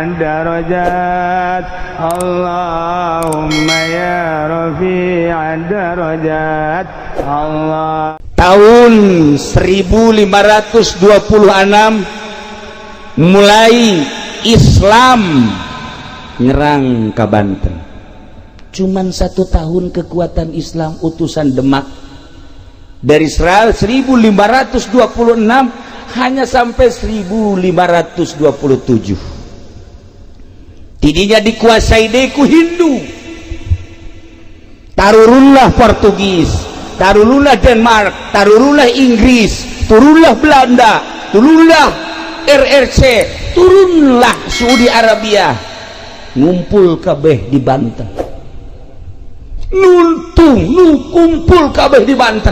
الدرجات اللهم يا رفيع الدرجات الله. Tahun 1526 mulai Islam nyerang ke Banten. Cuman satu tahun kekuatan Islam, utusan Demak dari 1526 hanya sampai 1527. Tidinya dikuasai deui ku Hindu. Tarurunlah Portugis, tarurunlah Denmark, tarurunlah Inggris, turunlah Belanda, turunlah RRC, turunlah Saudi Arabia, ngumpul kabeh di Banten. Nuntung nu kumpul kabeh di Banten,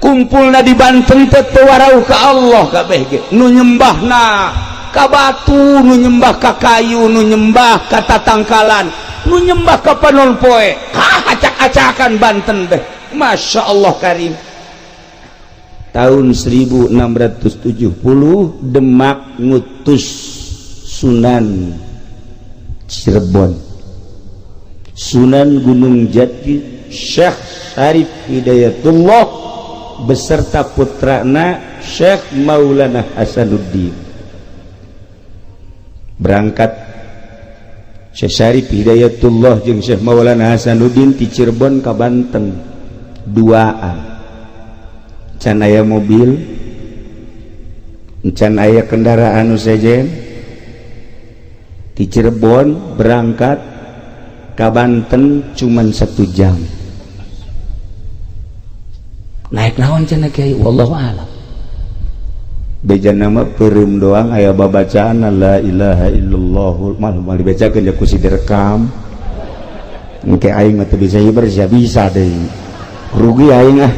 kumpulna di Banten teh teu warau ka Allah kabeh ge. Nu nyembahna ka batu, nu nyembah ka kayu, nu nyembah ka tatangkalan, nu nyembah ka panon poe. Acak-acakan Banten teh. Masya Allah Karim. Tahun 1670 Demak ngutus Sunan Cirebon, Sunan Gunung Jati, Syekh Syarif Hidayatullah beserta putrana Syekh Maulana Hasanuddin. Berangkat Syekh Syarif Hidayatullah jeung Syekh Maulana Hasanuddin di Cirebon ke Banten duaan. Can aya mobil, can aya kendaraan nu sejen. Di Cirebon berangkat ke Banten cuman 1 jam. Naik naon cenah, Kiai? Wallahu a'lam. Beja nama peureum doang, aya babacaan la ilaha illallah mal mal dibacakeun ya ku si direkam. Engke aing mah teu bisa hiber sia bisa deui, rugi aing ah.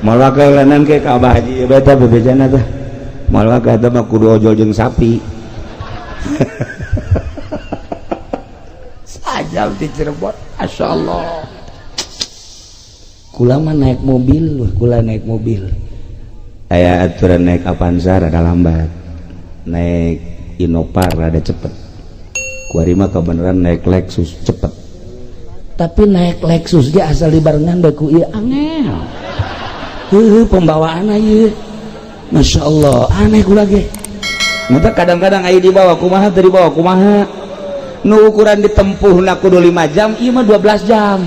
Moal wakalanan ke ka Abah Haji beta bebejana tah. Moal wakal eta mah kudu ojol jeung sapi. Sajam di Cirebon, Masya Allah. Kula mah naik mobil, wah, kula naik mobil aya aturan, naik Avanza rada lambat, naik Innova rada cepet. Kuari mah kebenaran naik Lexus cepet, tapi naik Lexus ge asal dibarengan bae ku ieu angel. Heuh, pembawaan ieu Masya Allah aneh. Kula ge Mata kadang-kadang aya dibawa kumaha teu dibawa kumaha. Nu ukuran ditempuh na kudu 5 jam, ieu mah 12 jam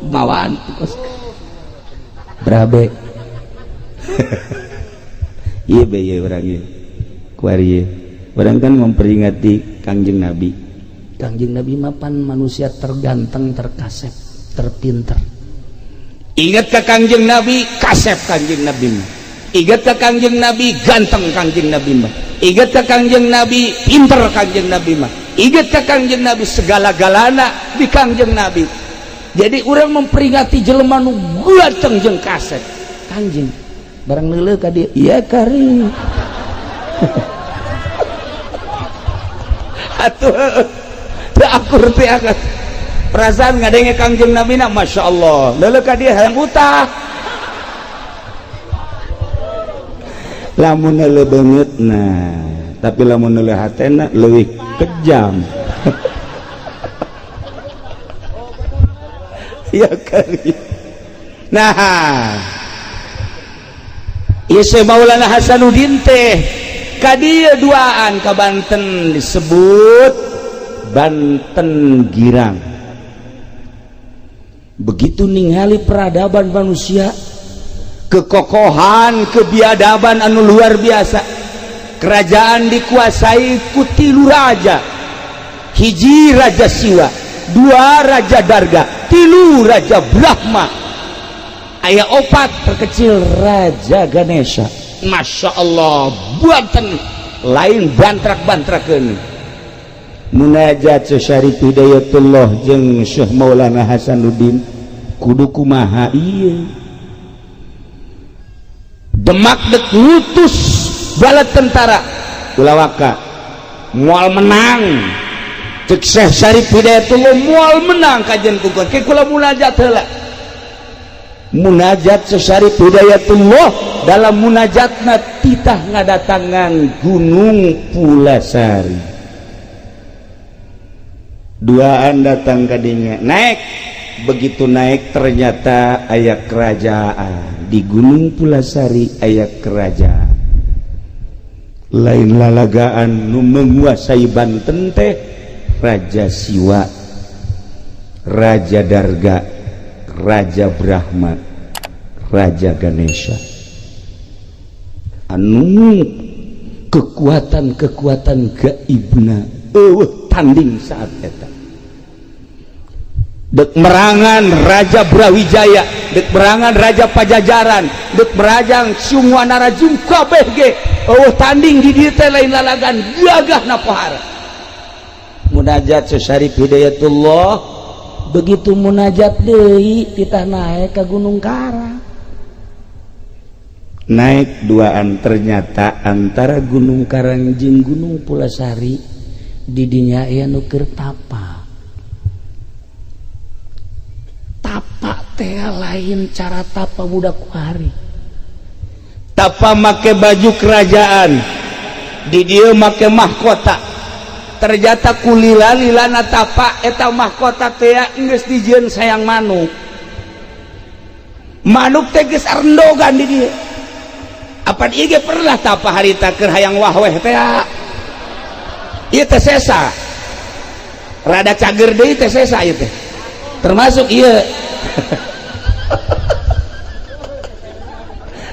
bawaan berabe. Iya be, iya orang ieu kuari ieu orang kan memperingati Kangjeng Nabi. Kangjeng Nabi mapan manusia terganteng, terkasep, terpinter. Ingat ke Kangjeng Nabi, kasep Kangjeng Nabi mah. Ingat ke Kangjeng Nabi, ganteng Kangjeng Nabi mah. Ingat ke Kangjeng Nabi, pinter Kangjeng Nabi mah. Ingat ke Kangjeng Nabi, segala-galana di Kangjeng Nabi. Jadi orang memperingati jelema nu ganteng jeung kasep Kangjeng, barang neuleuh ka dieu, iya kari atuh teu akur teh akan perasaan ngadenge Kangjeng Nabi na Masya Allah. Neuleuh ka dieu hayang utah. Lamun neuleuh beungeutna, tapi lamun neuleuh hatena leuwih kejam. Ya kali. Nah, ieu Maulana Hasanuddin teh ka dieu duaan ka Banten, disebut Banten Girang. Begitu ningali peradaban manusia, kekokohan, kebiadaban anu luar biasa. Kerajaan dikuasai ku tilu raja. Hiji Raja Siwa, dua Raja Darga, tilu Raja Brahma, aya opat terkecil Raja Ganesha. Masya Allah, Banten lain bantrak-bantrakeun. Munajat Syarif Hidayatullah jeung Syekh Maulana Hasanuddin, kudu kumaha ieu? Demak dek ngutus bala tentara, ulah waka, moal menang. Cek Syekh Syarif Hidayatullah, moal menang kajian ku ke kula munajat heula. Munajat Syekh Syarif Hidayatullah, dalam munajatna titah Nitah ngadatangan Gunung Pulasari. Duaan datang kadinya, naik. Begitu naik ternyata aya kerajaan di Gunung Pulasari, aya kerajaan lain lalagaan nu menguasai Banten teh Raja Siwa, Raja Darga, Raja Brahma, Raja Ganesha, anu kekuatan-kekuatan gaibna eueuh tanding saat eta. Dek merangan Raja Brawijaya, dek merangan Raja Pajajaran, dek merajang semua narajung kabeh ge eueuh tanding di dieu teh, lain lalagan gagah na pohara. Munajat Syekh Syarif Hidayatullah, begitu munajat deui titah naik ke Gunung Karang. Naik duaan, ternyata antara Gunung Karang jeung Gunung Pulasari didinya aya nu keur tapa. Tapa teh lain cara tapa budak kuari, tapa make baju kerajaan, di dieu make mahkota. Ternyata kulila-lilana tapa eta mahkota teh geus dijieun sayang manuk. Manuk teh geus arendogan di dieu. Apan ieu ge pernah tapa harita keur hayang wahweh teh, ieu teh sesa rada cager deui teh, sesa ieu teh termasuk ieu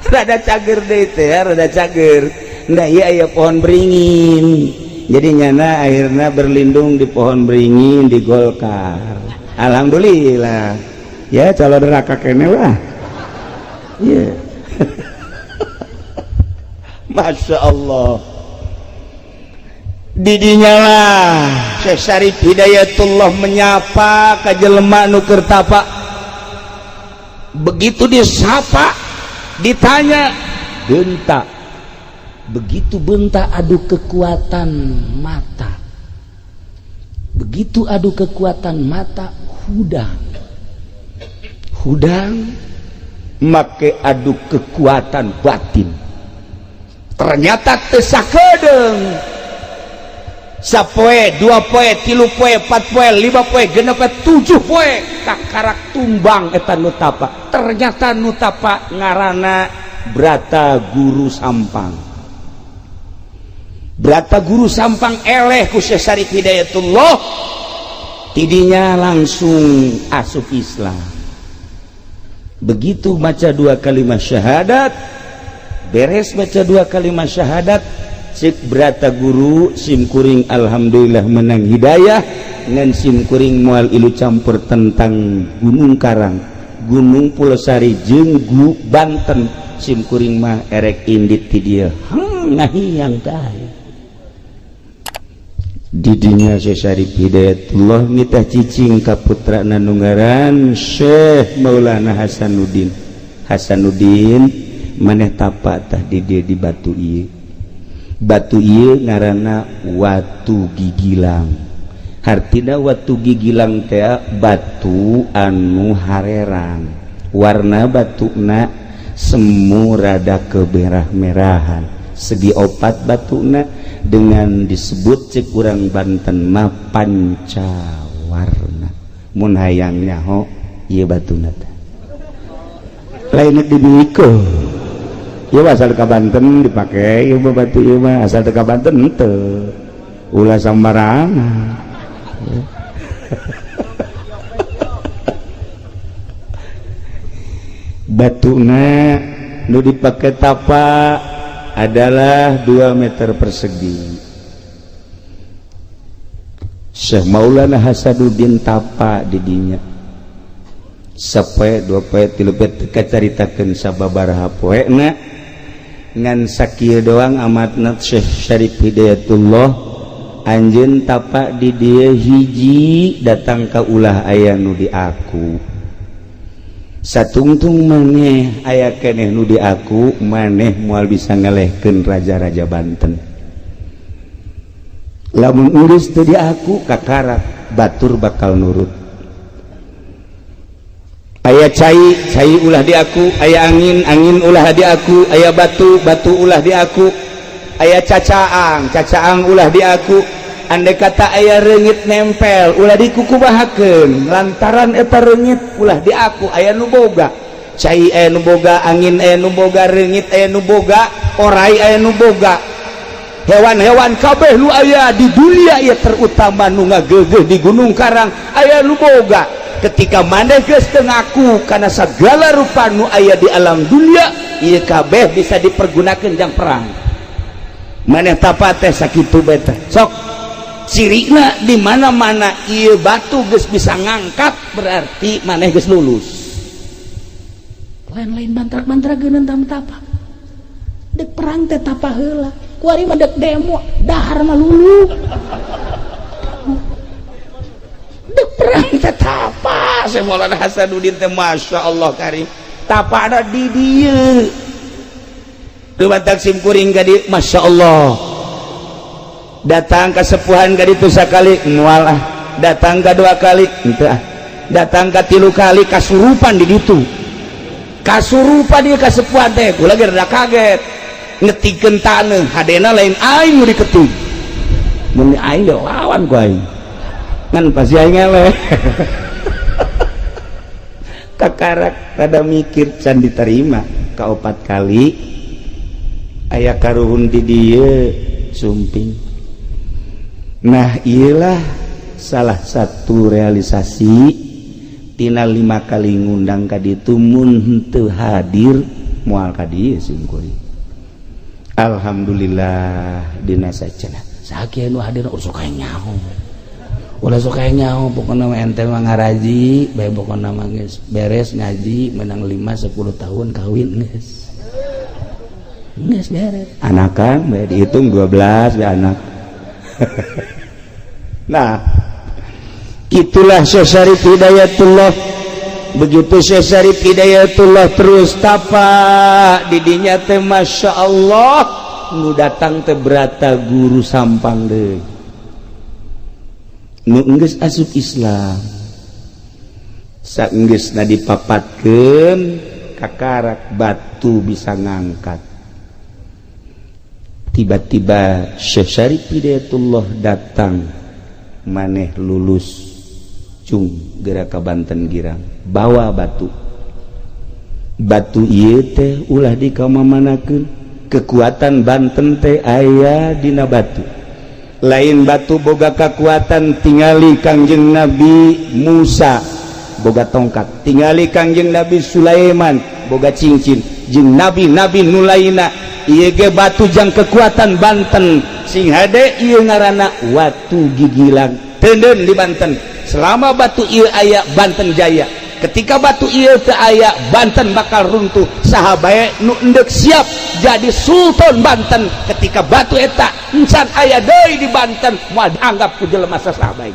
rada cager deui teh, rada cager. Nah, ieu aya pohon beringin, jadi nyana akhirnya berlindung di pohon beringin di Golkar. Alhamdulillah ya, calon neraka kene lah. Iya, Masya Allah, didinya lah Syekh Syarif Hidayatullah menyapa ka jelema nu keur tapa. Begitu disapa, ditanya, bentak. Begitu bentak, adu kekuatan mata. Begitu adu kekuatan mata, hudang hudang make adu kekuatan batin, ternyata teu sakedeung. Sapoe, 2 poe, 3 poe, 4 poe, 5 poe, 6 poe, 7 poe, kakarak tumbang eta nu tapa. Ternyata nu tapa ngarana Brata Guru Sampang. Brata Guru Sampang eleh ku Syekh Syarif Hidayatullah, tidinya langsung asup Islam. Begitu baca dua kalimat syahadat, beres baca dua kalimat syahadat, cek Brata Guru, "Sim kuring alhamdulillah menang hidayah, ngan sim kuring moal ilu campur tentang Gunung Karang, Gunung Pulosari jeung Banten. Sim kuring mah erek indit ti dieu." Ngahiyang tah didinya Syekh Syarif Hidayatullah nitah cicing ka putrana nu ngaran Syekh Maulana Hasanuddin. "Hasanuddin, maneh tapa tah di dieu di batu ieu." Batu ieu ngaranna Watu Gigilang. Hartina Watu Gigilang teh batu anu harerang, warna batuna semu rada kemerah-merahan, segi opat batuna, dengan disebut cek urang Banten mah pancawarna. Mun hayang nyaho ieu batuna teh lain dibikeun, ieu asal ka Banten dipake ieu mah, batu ieu mah asal ka Banten henteu, ulah sambarangan. Batuna nu dipake tapa adalah 2 meter persegi. Syekh Maulana Hasanuddin tapa didinya sapoe, 2 poe, 3 poe, teu kacaritakeun sababaraha poena, ngan sakieu doang amatna. Syekh Syarif Hidayatullah anjeun tapa di dieu hiji datang ka ulah aya nu di aku, satungtung maneh aya keneh nu di aku, maneh moal bisa ngelehkeun raja-raja Banten. Lamun geus teu di aku, kakarak batur bakal nurut. Aya cai, cai ulah di aku. Aya angin, angin ulah di aku. Aya batu, batu ulah di aku. Aya cacaang, cacaang ulah di aku. Andai kata aya reungit nempel, ulah dikukumahakeun, lantaran eta reungit ulah di aku. Aya nu boga cai, aya nu boga angin, aya nu boga reungit, aya nu boga orai, aya nu boga hewan-hewan kabeh nu aya di dunia ya, terutama nu ngagegeh di Gunung Karang, aya nu boga. Ketika maneh geus teu ngaku kana segala rupa nu aya di alam dunia, ieu kabeh bisa dipergunakan jang perang. Maneh tapa teh sakitu bae teh. Sok cirina di mana-mana ieu batu geus bisa ngangkat, berarti maneh geus lulus. Lain-lain mantrak-mantra geuneun tapa dek perang teh, tapa heula. Kuari mah dek demo, dahar mah lulu. Dek perang teh tapa. Syekh Maulana Hasanuddin teh, Masya Allah karim, tapana di dieu. Dumatak sim kuring ka dieu, Masya Allah, datang kasepuhan ka ditu sakali, moal ah. Datang ka dua kali, henteu ah. Datang ka tilu kali, kasurupan di ditu, kasurupan dia kasepuhan teh. Kula ge rada kaget, ngetikeun taneuh hadena lain aing nu diketik. Mun aing ge lawan ku aing, ngan pasti aing eleh. Kakarak rada mikir, can diterima. Kaopat kali aya karuhun di dieu sumping. Nah, iyalah salah satu realisasi tina lima kali ngundang ka ditu. Mun henteu hadir, moal ka dieu sim kuring. Alhamdulillah dina sacana. Sakieu nu hadir, ulah sok aya nyaho, ulah sok aya nyaho. Pokona mah ente mah ngaraji bae. Pokona mah geus beres ngaji, menang 5 10 tahun kawin, geus geus beres. Anakan bae dihitung 12 ya anak. Nah, itulah Syekh Syarif Hidayatullah. Begitu Syekh Syarif Hidayatullah terus tapa didinya teh, Masya Allah, nu datang teh berata guru Sampang deui nu enggeus asup Islam. Saenggeusna dipapatkeun, kakarak batu bisa ngangkat. Tiba-tiba Syekh Syarif Hidayatullah datang, "Maneh lulus, cung, geura ka Banten Girang, bawa batu. Batu ieu teh ulah dikamamanakeun. Kekuatan Banten teh aya dina batu. Lain batu boga kekuatan, tingali Kangjeng Nabi Musa boga tongkat, tingali Kangjeng Nabi Sulaiman boga cincin, jeung nabi-nabi nu lainna. Ieu ge batu jang kekuatan Banten. Sing hade, ieu ngaranna watu gigilang. Teuneun di Banten. Selama batu ieu aya, Banten jaya. Ketika batu ieu teu aya, Banten bakal runtuh. Saha bae nu endek siap jadi sultan Banten, ketika batu eta encan aya deui di Banten, moal dianggap ku jelema saha bae."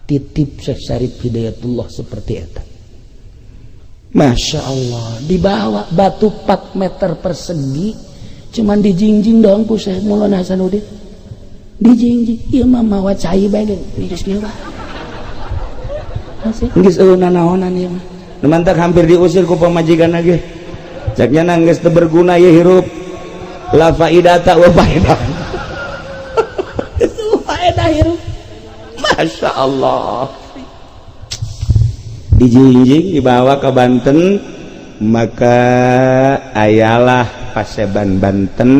Titip Syekh Syarif Hidayatullah seperti eta. Masya Allah, dibawa batu 4 meter persegi, cuman dijingjing doang ku Syekh Maulana Hasanuddin. Dijingjing, ieu mah mawa cai bae ge geus kieu bae. Geus eueuh nanaonan ieu mah. Nu mantak hampir diusir ku pamajikan ge. Caknya geus teu berguna ye hirup. La faidata wa faedah. Faedah hirup. Masya Allah, dijingjing, dibawa ke Banten. Maka ayalah Paseban Banten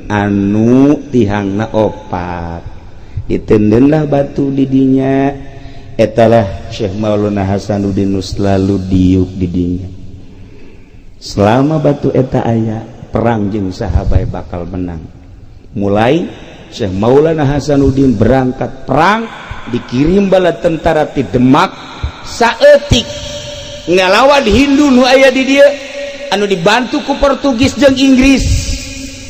anu tihangna opat, ditendenlah batu didinya. Etalah Syekh Maulana Hasanuddin nu selalu diuk didinya. Selama batu eta aya, perang jeung saha bae bakal menang. Mulai Syekh Maulana Hasanuddin berangkat perang, dikirim bala tentara ti Demak saeutik ngalawan Hindu nu aya di dieu, anu dibantu ku Portugis jeung Inggris,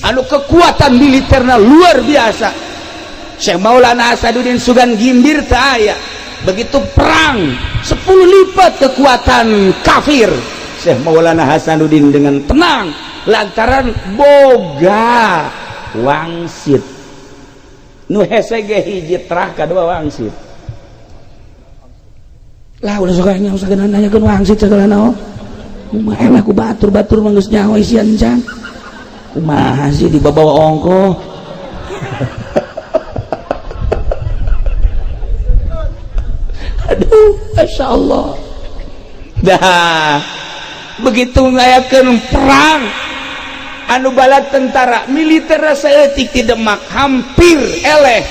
anu kekuatan militerna luar biasa. Syekh Maulana Hasanuddin sugan gimbir teu aya. Begitu perang, 10 lipat kekuatan kafir. Syekh Maulana Hasanuddin dengan tenang lantaran boga wangsit. Nu hese ge hiji, terah kadua wangsit. Lah ulah sok nyaho sagala nanyakeun wangsit sagala naon. Kumaha eleh ku batur-batur mah geus nyaho isian can. Kumaha sih dibawa ongkoh. Aduh, Masya Allah. Dah begitu ngayakeun perang anu bala tentara militer saeutik ti Demak hampir eleh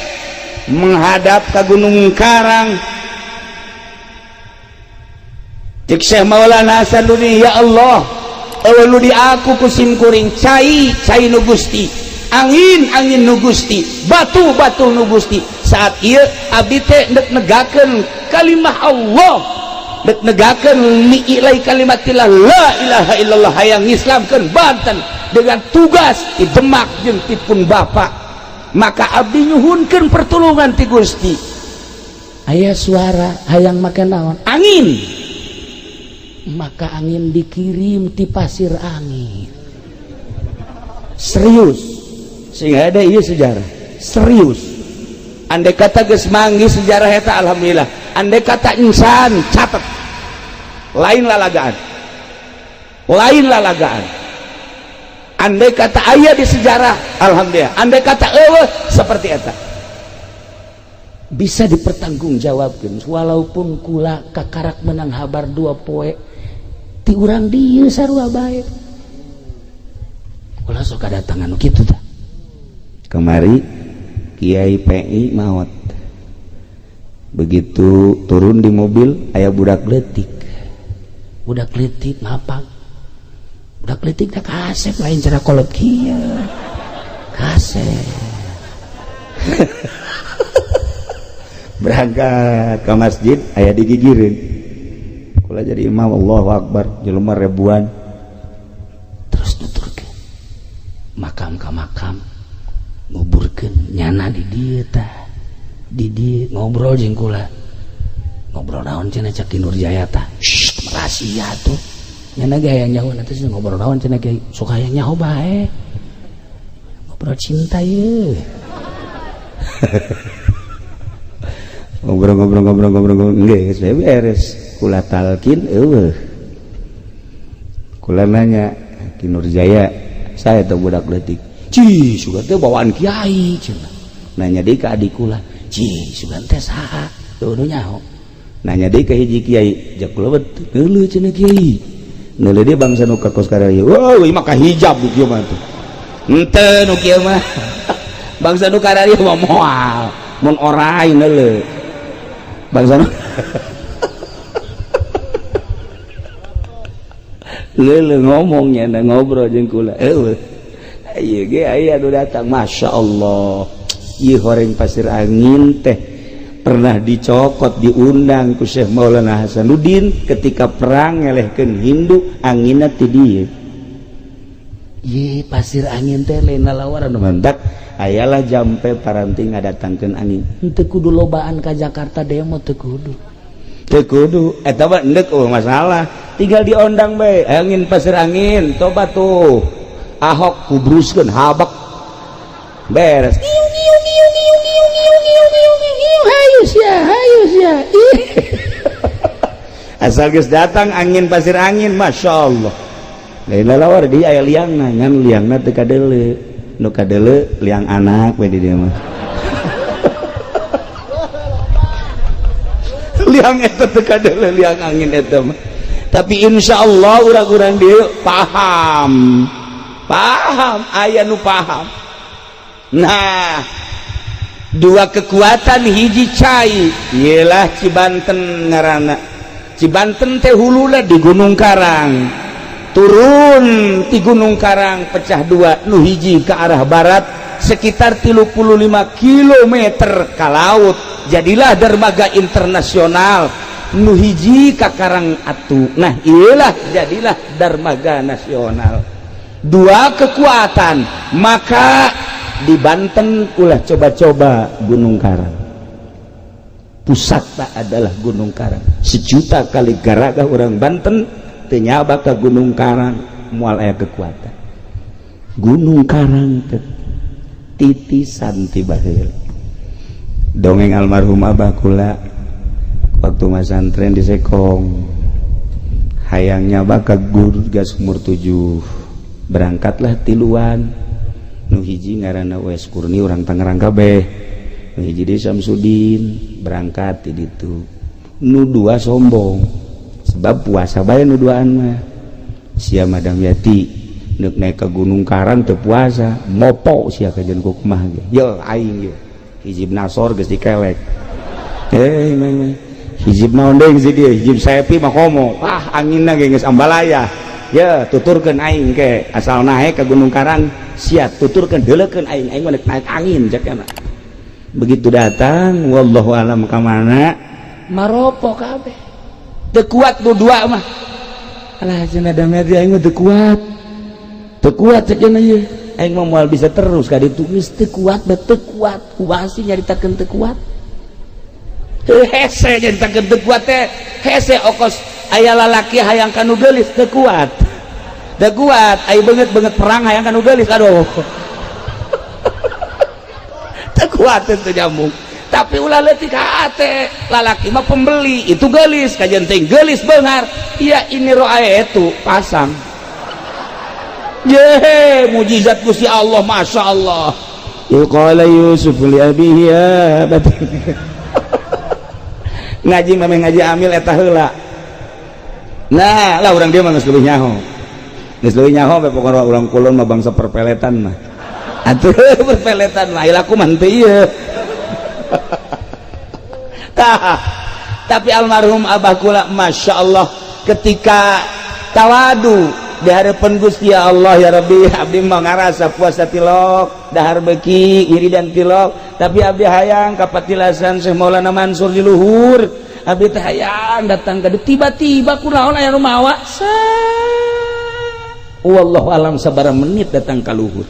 menghadap ke Gunung Karang. Cek Syekh Maulana Hasanuddin, ya Allah, eueuh nu di aku ku simkuring cai cai nu Gusti, angin angin nu Gusti, batu batu nu Gusti. Saat ieu abdi teh ndek negakeun kalimah Allah, ndek negakeun li'ilai kalimatillah la ilaha illallah, hayang ngislamkeun Banten dengan tugas di Demak jeung ti pun Bapak. Maka abdi nyuhunkeun pertolongan ti Gusti. Aya suara hayang make naon? Angin. Maka angin dikirim ti pasir angin. Serius, sehingga ada iya sejarah serius. Andai kata geus manggih sejarah eta alhamdulillah. Andai kata insan catat, lain lalagaan, lain lalagaan. Andai kata aya di sejarah alhamdulillah. Andai kata eueuh seperti eta bisa dipertanggungjawabkan. Walaupun kula kakarak menang habar dua poe ti urang dieu sarua bae. Ulah sok kadatangan nu kitu tah. Kemari Kiai PI maot. Begitu turun di mobil aya budak leutik. Budak leutik ngapak. Budak leutik teh kasep lain cara kolot kieu. Kasep. Berangkat ke masjid aya digigireun. Kula jadi imam, Allahu Akbar, jelema ribuan. Terus nuturkeun makam ka makam, nguburkeun nyana di dieu tah. Di dieu ngobrol jeung kula. Ngobrol naon cenah cak Ki Nurjaya tah. Shh, rahasia tuh. Nyana ge hayang nyaho nanti sih ngobrol naon cenah kiai. Sok hayang nyaho bae. Ngobrol cinta ye. Ngobrol-ngobrol-ngobrol-ngobrol geus beres. Kula talkin eueuh. Kula nanya Ki Nurjaya, saya teh budak leutik. Ci, sugan teh bawaan kiai cenah. Nanya deui ka adik kula, ci, sugan teh saha? Teu nu nyaho. Nanya deui ka hiji kiai, jak kula bet neuleuh cenah kiai. Neuleuh deui bangsa nu ka kos karya. Wah, ieu mah ka hijab nu kieu mah tuh. Henteu nu kieu mah. Bangsa nu kararieu mah moal, mun orai neuleuh. Bangsa nu leuleuh ngomongnya na ngobrol jeung kula. Eueuh. Ieu ge aya nu datang, Masya Allah. Ieu horeng pasir angin teh pernah dicokot, diundang ku Syekh Maulana Hasanuddin ketika perang ngelehkeun Hindu, anginna ti dieu. Ye pasir angin teh lain lalawaran nu mantak ayalah jampe paranti ngadatangkeun angin. Henteu kudu lobaan ka Jakarta demo teu kudu. Teu kudu eta mah endek eueuh masalah. Tinggal diondang bae angin pasir angin coba tuh Ahok kubruskeun habak beres. Hayu sia, hayu sia. Asal geus datang angin pasir angin, Masya Allah. Lain lalawar di aya liangna, ngan liangna teu kadeuleu. Nu kadeuleu liang anak we di dieu mah. Liang eta teu kadeuleu, liang angin eta mah. Tapi insya Allah urang-urang dieu paham. Paham, aya nu paham. Nah, dua kekuatan hiji cai ialah Cibanten ngaranna. Cibanten teh huluna di Gunung Karang. Turun di Gunung Karang pecah dua, nu hiji ke arah barat sekitar 35 km ke laut. Jadilah dermaga internasional. Nu hiji ka Karang Atu. Nah, iyalah jadilah dermaga nasional. Dua kekuatan, maka di Banten ulah coba-coba Gunung Karang. Pusatna adalah Gunung Karang. Sejuta kali garaga orang Banten teu nyaba ka Gunung Karang, moal aya kekuatan. Gunung Karang teh titisan ti baheula. Dongeng almarhum abah kula Waktu masantren di Sekong, hayangnya bakal guru gas umur 7. Berangkatlah tiluan, nu hiji ngaranna Wes Kurni, urang Tangerang kabeh, nu hiji di Samsudin. Berangkat di ditu, nu dua sombong sebab puasa bae. Nu duaan mah sia Madam Yati nek naik ke Gunung Karang teu puasa, mopo sia kajian ku kumaha ge. Yo aing ye hizib nasor geus dikelek, eh meh hizib naon deui geus dia hizib sepi mah komo ah anginna ge geus ambalaya. Ya tuturkeun aing ke asal naik ke Gunung Karang, sia tuturkeun, deuleukeun aing, aing mah naik angin cek. Begitu datang, wallahu alam ka mana, maropo kabeh, teu kuat nu dua mah. Alah, cenah Damyati, aing mah teu kuat, teu kuat cek ieu, aing mah moal bisa terus ka ditu, geus teu kuat, teu kuat. Kumaha sih nyaritakeun teu kuat? Hese nyaritakeun teu kuat teh hese, okos aya lalaki hayang kanu geulis, teu kuat, teu kuat. Aya beungeut-beungeut perang hayang kanu geulis, aduh, teu kuat, teu nyambung. Tapi ulah leutik hate, lalaki mah pembeli itu geulis, kajian teh geulis beunghar. Ya ini roa itu pasang ye mujizat Gusti Allah, Masya Allah. Qala Yusuf li abihi ya abati, ngaji mah ngaji amil eta heula. Nah lah, urang dia mah geus leuwih nyaho, geus leuwih nyaho we. Pokona urang kulon mah bangsa perpeletan mah atuh, perpeletan mah laku mah henteu ieu. Tah, tapi almarhum abah kula, Masya Allah, ketika tawadu di hadapan Gusti Allah, ya Rabbi, abdi mah ngarasa puasa tilok, dahar beki, wiridan tilok, tapi abdi hayang kapatilasan Syekh Maulana Mansur di luhur, abdi teh hayang datang ke. Tiba-tiba kunaon aya nu mawa, wallahu alam sabaraha menit datang ka luhur.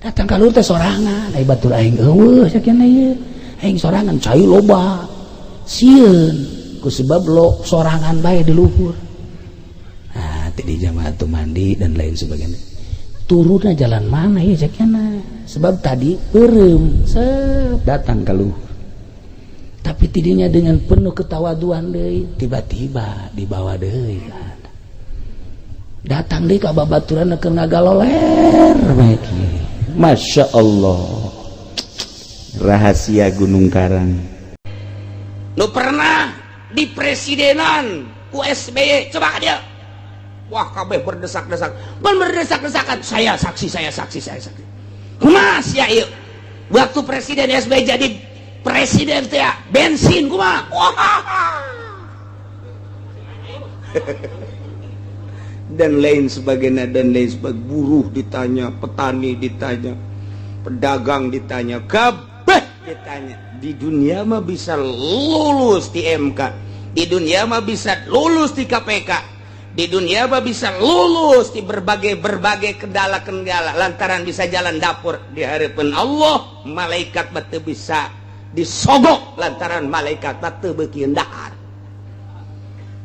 Datang ka luhur teh sorangan, ai batur aing eueuh sakieu ieu, aing sorangan, cai loba sieun ku sebab lo sorangan bae di luhur. Nah, di jamaah tuh mandi dan lain sebagainya, turunnya jalan mana ya cekna, sebab tadi beureum set datang ke luhur, tapi tidinya dengan penuh ketawaduan deui, tiba-tiba dibawa deui kan, datang deui ka babaturan keur ngagaloler bae. Masya Allah, rahasia Gunung Karang. Nu pernah di presidenan ku SBY, coba dia. Wah, kabeh berdesak-desak, berdesak-desakan, saya saksi, saya saksi, saya saksi. Kumaha ya ieu waktu Presiden SBY jadi presiden teh bensin kumaha? Wah. Dan lain sebagainya dan lain sebagainya. Buruh ditanya, petani ditanya, pedagang ditanya, kabeh ditanya. Di dunia mah bisa lulus di MK, di dunia mah bisa lulus di KPK, di dunia mah bisa lulus di berbagai berbagai kendala-kendala lantaran bisa jalan dapur. Di hadapan Allah, malaikat batu bisa disogok lantaran malaikat batu beuki dahar,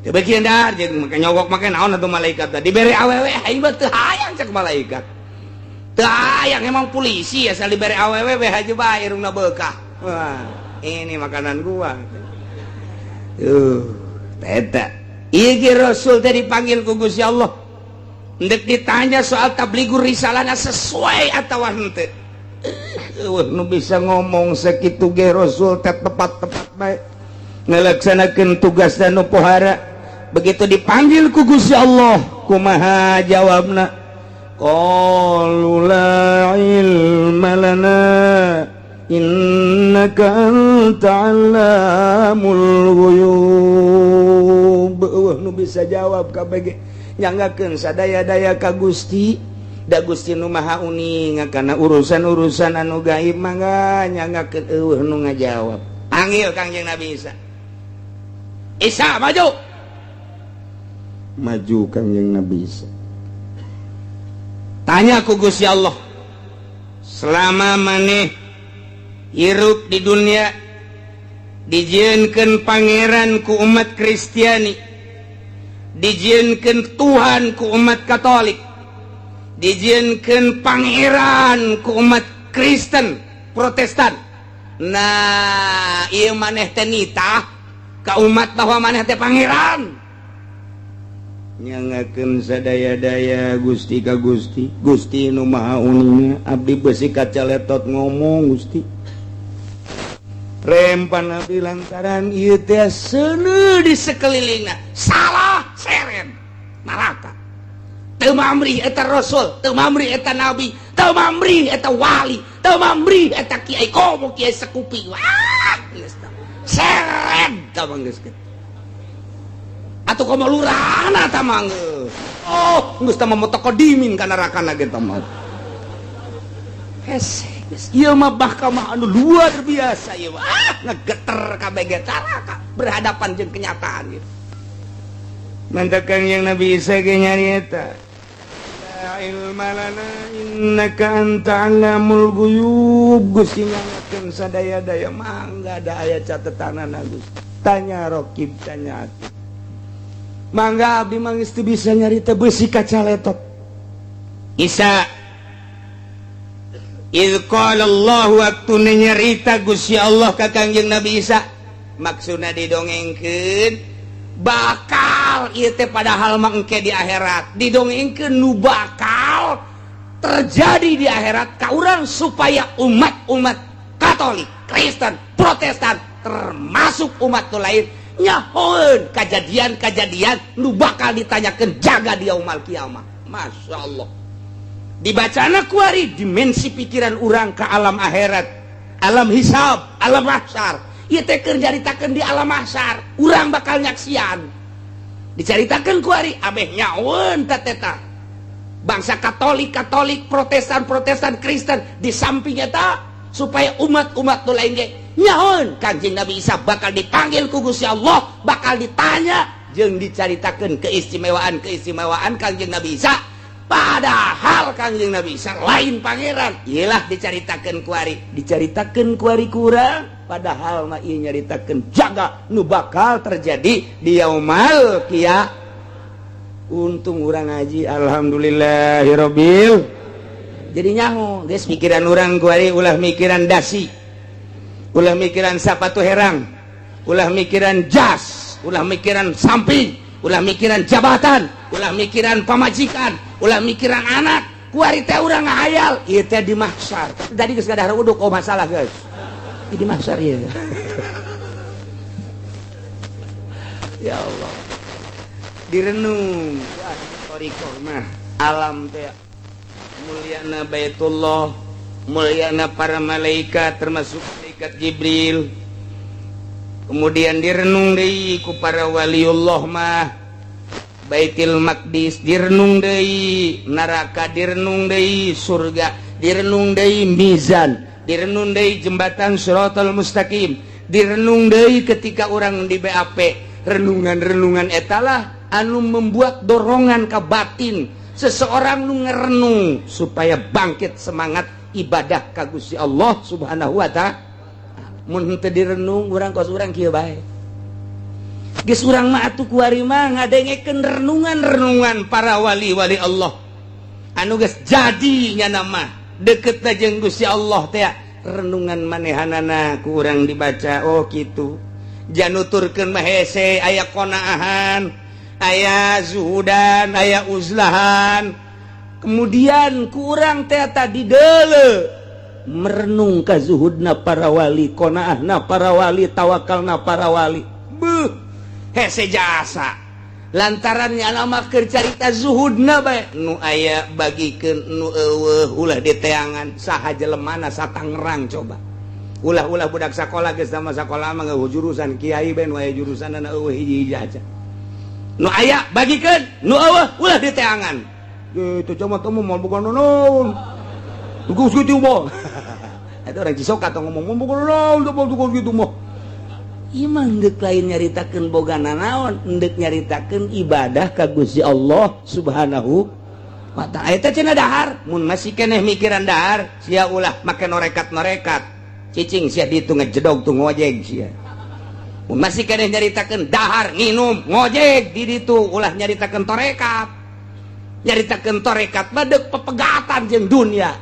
teu beuki dahar. Jeung make nyogok, make naon atuh malaikat teh? Dibere awewe aing mah teu hayang cek malaikat, teu hayang. Emang polisi asal dibere awewe we haja bae, irungna beukah, wah, ini makanan gua tuh. Eta ieu Rasul teh dipanggil ku Gusti Allah, ndek ditanya soal tabligur risalahna sesuai atau henteu. Eueuh nu bisa ngomong sakitu ge. Rasul teh tepat-tepat bae ngelaksanakeun tugas dan nu pohara. Begitu dipanggil ku Gusti Allah, kumaha jawabna? Qalu la ilma lana innaka anta allamul ghuyub. Eueuh nu bisa jawab kabeh, nyanggakeun sadaya-daya ka Gusti, da Gusti nu Maha Uning kana urusan-urusan anu gaib. Mangga nyanggakeun, eueuh nu ngajawab. Panggil Kangjeng Nabi Isa. Isa maju. Maju Kangjeng Nabi Isa. Tanya ku Gusti Allah, selama maneh hirup di dunia dijieunkeun pangeran ku umat Kristiani, dijieunkeun Tuhan ku umat Katolik, dijieunkeun pangeran ku umat Kristen Protestan, nah ieu maneh teh nitah Ka umat bahwa maneh teh pangeran. Nyangakeun sadaya-daya Gusti ka Gusti. Gusti nu Maha Uninga, abdi besi kacaletot ngomong Gusti. Rempan abdi lantaran ieu teh seuneu di sekelilingna. Salah seren neraka. Teu mamrih eta rasul, teu mamrih eta nabi, teu mamrih eta wali, teu mamrih eta kiai komo kiai sekupi. Wah, geus seren tah mah geus kitu. Atuh komo lurahna tah mah geus. Oh, geus tah mah mutaqaddimin ka nerakana ge tah mah. Hese geus ieu mah mahkamah anu luar biasa ieu mah. Ah, ngegeter kabeh ge neraka berhadapan jeung kenyataan ieu. Mantak Kangjeng Nabi Isa ge nyarieta. La ilma lana innaka anta 'allamul ghuyub. Gusti nyangakeun sadaya-daya mangga da aya catetanana Gusti. Tanya rokib tanya atid. Mangga abdi mah geus teu bisa nyarita beusi kacaletot. Isa Idz qala Allah waktu nyarita Gusti Allah ka Kangjeng Nabi Isa, maksudna didongengkeun bakal ieu teh padahal mah engke di akhirat didongengkeun nu bakal terjadi di akhirat ka urang supaya umat-umat Katolik, Kristen, Protestan termasuk umat nu lain nyahoeun kejadian-kejadian nu bakal ditanyakeun jaga di yaumul kiamah. Masya Allah. Dibacana kuari dimensi pikiran urang ke alam akhirat, alam hisab, alam mahsyar. Ieu teh keur nyaritakeun di alam mahsyar, urang bakal nyaksian. Dicaritakeun kuari ameh nyahoeun teh teta. Bangsa Katolik, Katolik, Protestan, Protestan, Kristen di samping eta supaya umat-umat nu lain ge nyahoeun Kanjeng Nabi Isa bakal dipanggil ku Gusti Allah, bakal ditanya jeung dicaritakeun keistimewaan-keistimewaan Kanjeng Nabi Isa. Padahal Kanjeng Nabi Isa lain pangeran. Iyalah dicaritakeun kuari, dicaritakeun kuari kurang padahal mah ieu nyaritakeun jaga nu bakal terjadi di yaumal qiyamah. Untung urang ngaji alhamdulillahirabbil. Jadi nyaho geus pikiran urang kuari ulah mikiran dasi, ulah mikiran sapatu herang, ulah mikiran jas, ulah mikiran samping, ulah mikiran jabatan, ulah mikiran pamajikan, ulah mikiran anak. Kuari teh urang ngahayal ieu teh di mahsyar. Tadi geus gadahar uduk, oh masalah guys. Di mahsyar ieu. Ya Allah. Direnung wah thariqah mah alam teh mulyana Baitullah, mulyana para malaikat termasuk malaikat Jibril. Kemudian direnung deui ku para waliullah mah Baitul Maqdis direnung deui, neraka direnung deui, surga direnung deui, mizan direnung deui, jembatan Shiratal Mustaqim direnung deui ketika orang di BAP. Renungan-renungan etalah anu membuat dorongan ke batin seseorang nu ngerenung supaya bangkit semangat ibadah ka Gusti Allah Subhanahu wa ta'ala. Mun henteu direnung urang kos urang kieu bae. Geus urang mah atuh kuari mah ngadengekeun renungan-renungan para wali-wali Allah anu geus jadi nyana mah deketna jeung Gusti Allah teh. Renungan manehanana ku urang dibaca oh kitu. Januturkeun mah hese aya qonaahan, aya zuhudan, aya uzlahan. Kemudian kurang teh tadi deuleu merenung ka zuhudna para wali, qonaahna para wali, tawakalna para wali. Beuh, hese jasa. Lantaran nyana mah keur carita zuhudna bae nu aya bagikeun nu eueuh ulah diteangan saha jelemana satangerang coba. Ulah-ulah budak sakola geus sama sakola mah ngeueuh jurusan kiai bae nu aya jurusanna eueuh hiji-hiji aja. Nu aya bagikeun, nu eueuh ulah diteangan. Gitu cuma temu mau bukan naon. Tugas gitu mah. Itu orang Cisoka atau ngomong bukan naon, tugas gitu mah. Ieu mah deuk lain nyaritakeun boga nanaon, deuk nyaritakeun ibadah ka Gusti Allah Subhanahu wa ta'ala. Eta cenah dahar, mun masih keneh mikiran dahar, sia ulah make norekat-norekat. Cicing sia ditu ngejedog tuh ngojek sia. Mun masih keneh nyaritakeun dahar, nginum, ngojek di ditu ulah nyaritakeun torekat. Nyaritakeun torekat mah deuk pepegatan jeung dunia.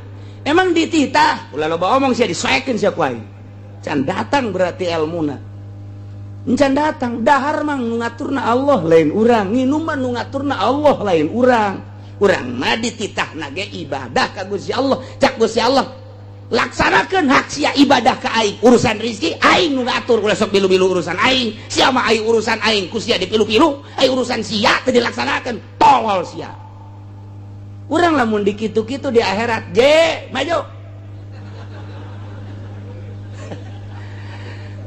Emang dititah ulah loba omong sia disoekeun sia ku aing. Can datang berarti elmuna. Encan datang dahar mah nu ngaturna Allah lain urang, nginum mah nu ngaturna Allah lain urang. Urang mah dititahna ge ibadah ka Gusti Allah. Cak Gusti Allah, laksanakeun hak sia ibadah ka aing, urusan rezeki aing nu ngatur, ulah sok bilu-bilu urusan aing. Sia mah aing urusan aing ku sia dipilu-pilu, aing urusan sia teu dilaksanakeun, tolol sia. Urang lamun dikitu-kitu di akhirat, je maju.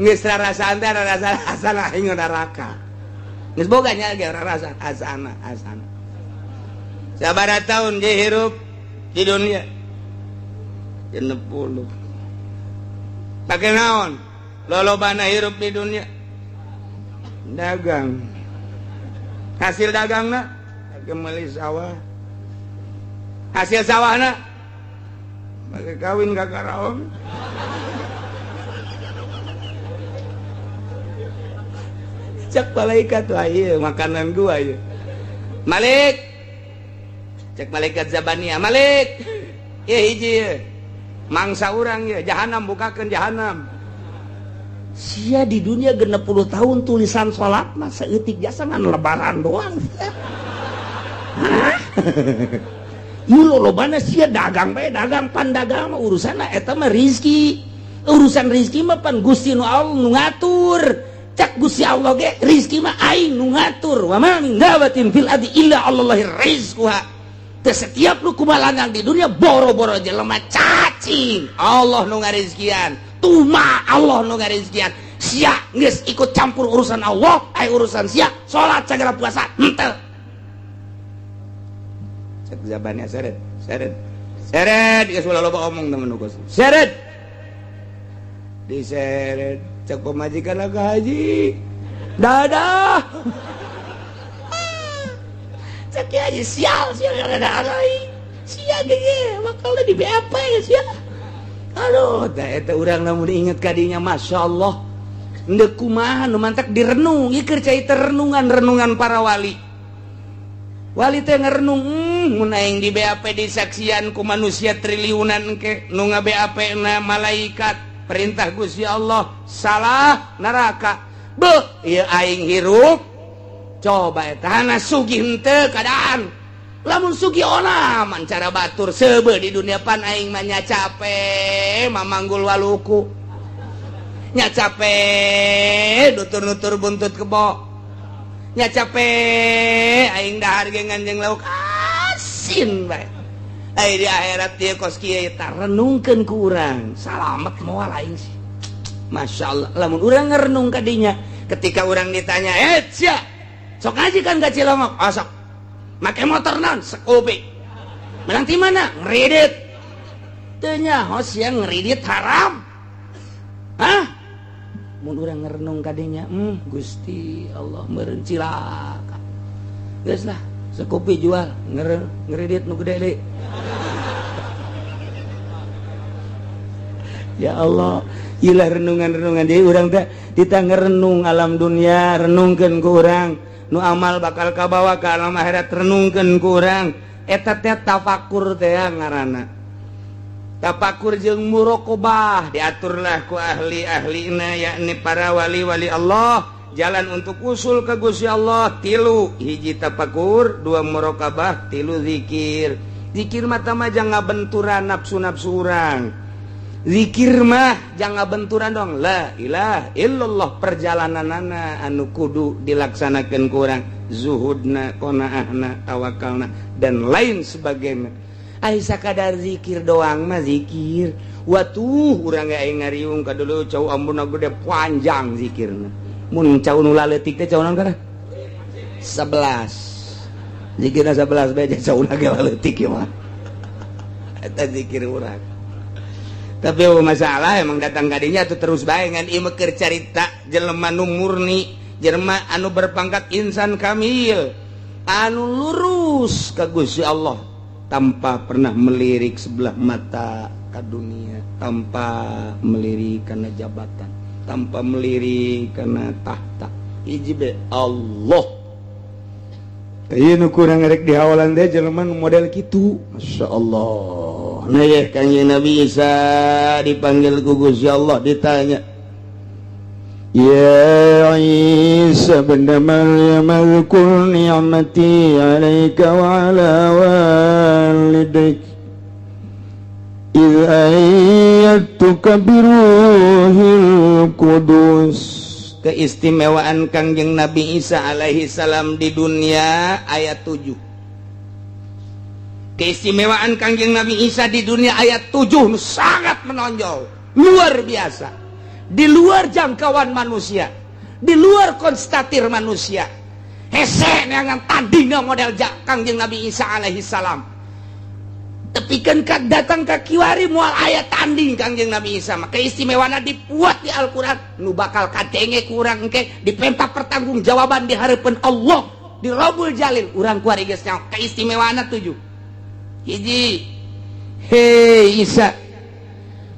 Geus rarasaan teh rarasaan aing neraka. Geus boga nya ge rarasaan asana asana. Sabaraha tahun je hirup di dunia? 60. Pake naon? Lolobana hirup di dunia? Dagang. Hasil dagangna pake meuli sawah. Hasil sawahna pake kawin ka karaong. Cek malaikat lah ieu makanan gua ieu. Malik. Cek malaikat Zabania, Malik. Ieu hiji ieu. Mangsa urang ieu, jahanam bukakeun jahanam. Sia di dunia 60 tahun tulisan salat mah saeutik jasa ngan lebaran doang. Hah? Ieu lolobana sia dagang bae, dagang pan dagang mah urusanna eta mah rizki. Urusan rizki mah pan Gusti nu Allah nu ngatur. Cak Gusti Allah ge rizki mah aing nu ngatur. Wa ma min dabatin fil ardi illa Allahi rizquha. Teu setiap nu kumalangang di dunia boro-boro jelema cacing Allah nu ngarizkian, tuma Allah nu ngarizkian. Sia geus ikut campur urusan Allah, ai urusan sia salat sagala puasa henteu. Cek zabannya seret, seret. Seret geus ulah loba omong temen nu seret. Diseret cek pemajikan ka haji. Dadah. Cek haji sial sial ada aing. Sia ge bakal di BAP sia. Aduh, tah eta urang lamun inget ka dinya masyaallah. Endeu kumaha nu mantak direnung, ieu keur cai renungan-renungan para wali. Wali teh ngerenung, mun aing di BAP disaksian ku manusia triliunan ke nu nga-BAP na malaikat perintah Gusti Allah salah neraka. Beuh, ieu aing hirup. Coba eta hana sugih henteu keadaan. Lamun sugih onaman cara batur seubeuh di dunia pan aing mah nya cape mamanggul waluku. Nya cape nutur-nutur buntut kebo. Nya cape aing dahar ge nganjeng lauk asin bae. Ai di akhirat ieu kos kieu eta renungkeun ku urang. Salamet moal aing sih. Masyaallah lamun urang ngerenung ka dinya ketika urang ditanya, "Eh sia, sok ngaji kan ka Cilongok?" "Oh, sok." "Make motor naon?" "Scoopy." "Menang ti mana?" "Ngredit." Teu nyaho sia ngredit haram. Hah? Mun urang ngerenung ka dinya, Gusti Allah meureun cilaka. Geus lah, Scoopy jual, ngredit nu gede deui. Ya Allah, ilah renungan-renungan deui urang teh ditah ngerenung alam dunia, renungkeun ku urang. Nu amal bakal kabawa ka alam akhirat renungkeun ku urang. Eta teh tafakur teh ngaranna. Tafakur jeung muraqabah diaturlah ku ahli-ahlina yakni para wali-wali Allah, jalan untuk usul ke Gusti Allah tilu, hiji tafakur, dua muraqabah, tilu zikir. Zikir mah tah mah jangan ngabenturan nafsu-nafsu urang. Zikir mah jangan benturan dong. La ilaha illallah perjalananana anu kudu dilaksanakeun ku urang, zuhudna, qanaahna, tawakalna dan lain sebagainya. Ai sakadar zikir doang mah zikir. Watuh urang ge aing ngariung ka dulu cau ambuna gede panjang zikirna. Mun cau nu laletik teh cau naon kana? 11. Zikirna 11 bae cau na ge laletik ieu mah. Eta zikir urang. Tapi masalah emang datang kadinya tuh terus bae ngan ieu mah keur carita jelema nu murni, jelema anu berpangkat insan kamil, anu lurus ka Gusti Allah tanpa pernah melirik sebelah mata ka dunia, tanpa melirik kana jabatan, tanpa melirik kana tahta. Hiji be Allah. Ieu nu kurang rek dihawalan teh jelema nu model kitu. Masya Allah. Nah ya Kangjeng Nabi Isa dipanggil ku Gusti Allah ditanya, يا عيسى ابن مريم اذكر نعمتي عليك وعلى والديك إذ أيدتك بروح القدس. Keistimewaan Kangjeng Nabi Isa alaihi salam di dunia ayat 7. Keistimewaan Kangjeng Nabi Isa di dunia ayat 7 sangat menonjol, luar biasa, di luar jangkauan manusia, di luar konstatir manusia. Hese neangan tandingna model Kangjeng Nabi Isa alaihi salam. Tapi kan datang ka kiwari moal aya tanding Kangjeng Nabi Isa mah. Keistimewaan dibuat di Al-Qur'an nu bakal kadenge kurang engke dipenta pertanggungjawaban di hareupeun Allah di Robul Jalil. Urang kuari geus nyaho keistimewaan 7. Hiji, hei Isa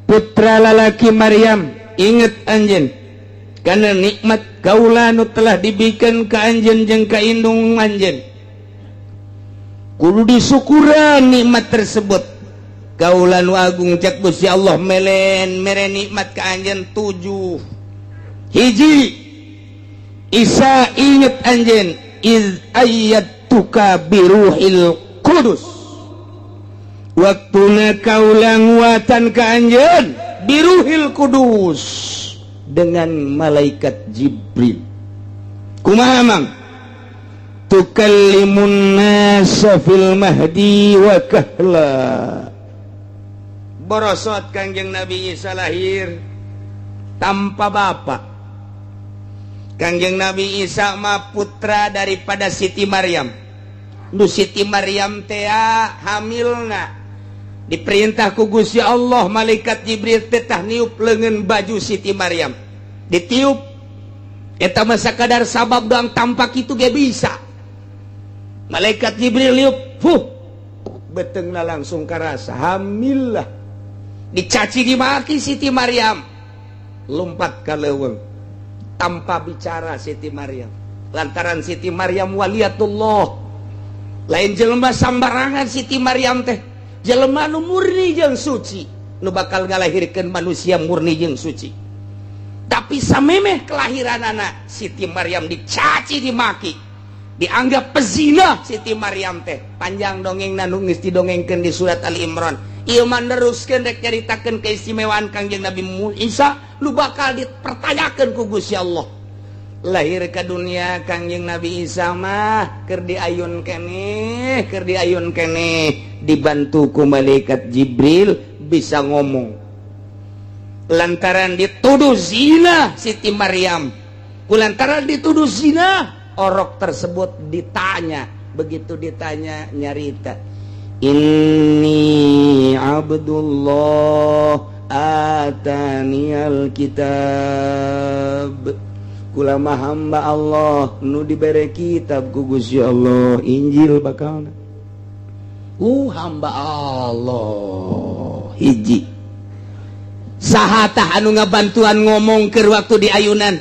putra lalaki Maryam, inget anjeun karena nikmat kaula nu telah dibikeun ka anjeun jeung ka indung anjeun. Kudu disyukuran nikmat tersebut. Kaula nu agung, cek Gusti Allah, melen mere nikmat ka anjeun 7. Hiji, Isa, inget anjeun, iz ayyadtuka biruhil qudus, waktuna kaula nguatan ka anjeun biruhil kudus dengan malaikat Jibril. Kumaha, Mang? Tukallimun nasa fil mahdi wa kahla. Borosot Kangjeng Nabi Isa lahir tanpa bapak. Kangjeng Nabi Isa mah putra daripada Siti Maryam. Nu Siti Maryam tea hamilna diperintah ku Gusti Allah, malaikat Jibril tetah niup lengan baju Siti Maryam, ditiup. Eta mah sakadar sabab doang, tampak itu ge bisa. Malaikat Jibril niup, fuh, betengna langsung karasa hamil lah. Dicaci dimaki Siti Maryam, lompat ka leuweung tanpa bicara Siti Maryam, lantaran Siti Maryam waliyatullah, lain jelema sambarangan. Siti Maryam teh jelema nu murni jeung suci, nu bakal ngalahirkeun manusia murni jeung suci. Tapi samemeh kelahiran anak, Siti Maryam dicaci dimaki, dianggap pezina Siti Maryam teh. Panjang dongeng nu geus didongengkeun di surat Ali Imran. Ieu mah neruskeun rek nyaritakeun keistimewaan Kangjeng Nabi Isa nu bakal dipertanyakeun ku Gusti Allah. Lahir ke dunia Kangjeng Nabi Isa mah keur diayun keneh, keur diayun keneh, dibantu ku malaikat Jibril bisa ngomong. Lantaran dituduh zina Siti Maryam, kulantaran dituduh zina, orok tersebut ditanya. Begitu ditanya, nyarita, "Inni Abdullah ataniyal kitab." Kula mah hamba Allah nu dibere kitab ku Gusti Allah, Injil bakal. Hamba Allah. Hiji, saha tah anu ngabantuan ngomong ke waktu di ayunan?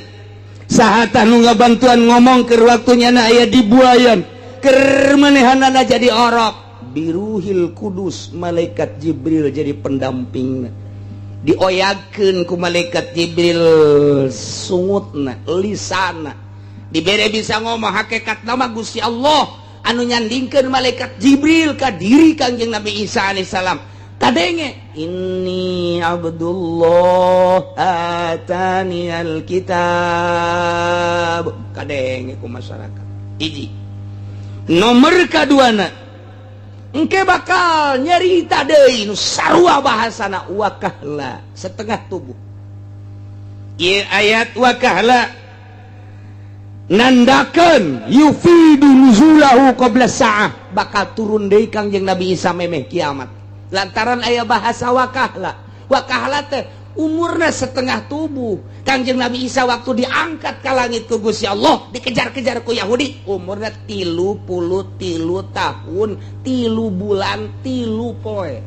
Saha tah nu ngabantuan ngomong ke waktunya na aya di buayan, keur manehanana jadi orok? Biruhil kudus, malaikat Jibril jadi pendamping. Dioyagkeun ku malaikat Jibril sungutna, lisana dibere bisa ngomong. Hakikat nama Gusti Allah anu nyandingkeun malaikat Jibril ka diri Kangjeng Nabi Isa alaihissalam. Kadenge, "Inni Abdullah atani alkitab." Kadenge ku masyarakat. Hiji, nomor kaduana, engke bakal nyerita deui nu sarua bahasana, wakahla, setengah tubuh. Ieu ayat wakahla nandakeun yufidu nuzulahu qabla sa'ah, bakal turun deui Kangjeng Nabi Isa memeh kiamat, lantaran aya bahasa wakahla. Wakahla teh umurna setengah tubuh. Kangjeng Nabi Isa waktu diangkat ke langit ku Gusti Allah, dikejar-kejar ku Yahudi, umurna 33 tahun 3 bulan 3 poe.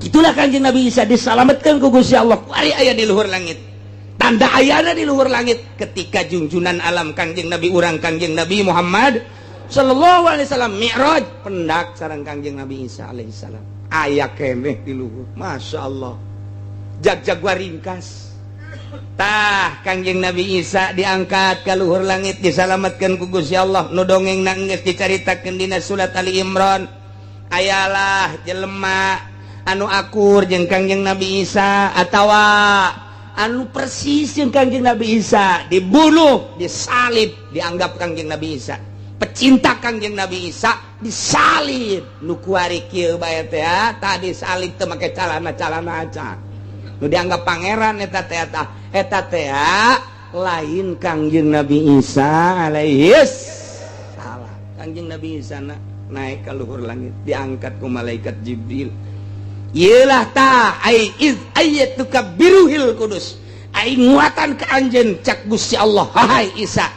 Itulah Kangjeng Nabi Isa diselamatkan ku Gusti Allah. Kuari aya di luhur langit. Tanda ayana di luhur langit ketika junjunan alam Kangjeng Nabi urang, Kangjeng Nabi Muhammad Sallallahu Alaihi Wasallam Mi'raj, pendak sareng Kangjeng Nabi Isa alaihi salam, aya keneh di luhur. Masya Allah, jag-jag ringkas. Tah, Kangjeng Nabi Isa diangkat ke luhur langit, disalamatkan ku Gusti Allah. Nu dongeng geus dicaritakeun dina surat Ali Imran. Ayalah jelema anu akur jeung Kangjeng Nabi Isa atawa anu persis jeung Kangjeng Nabi Isa dibunuh, disalib, dianggap Kangjeng Nabi Isa. Pecinta Kangjeng Nabi Isa disalib. Nu kuari kieu bae teh tadi salib teu make calana-calana acan. Nu dianggap pangeran eta teh, eta teh lain Kangjeng Nabi Isa alaihis salam. Kangjeng Nabi Isa na, naik ke luhur langit, diangkat ku malaikat Jibril. Iyalah ta ai iz ayyatuka biruhil kudus, ai nguatan ke anjeun cak Gusti Allah, hai Isa,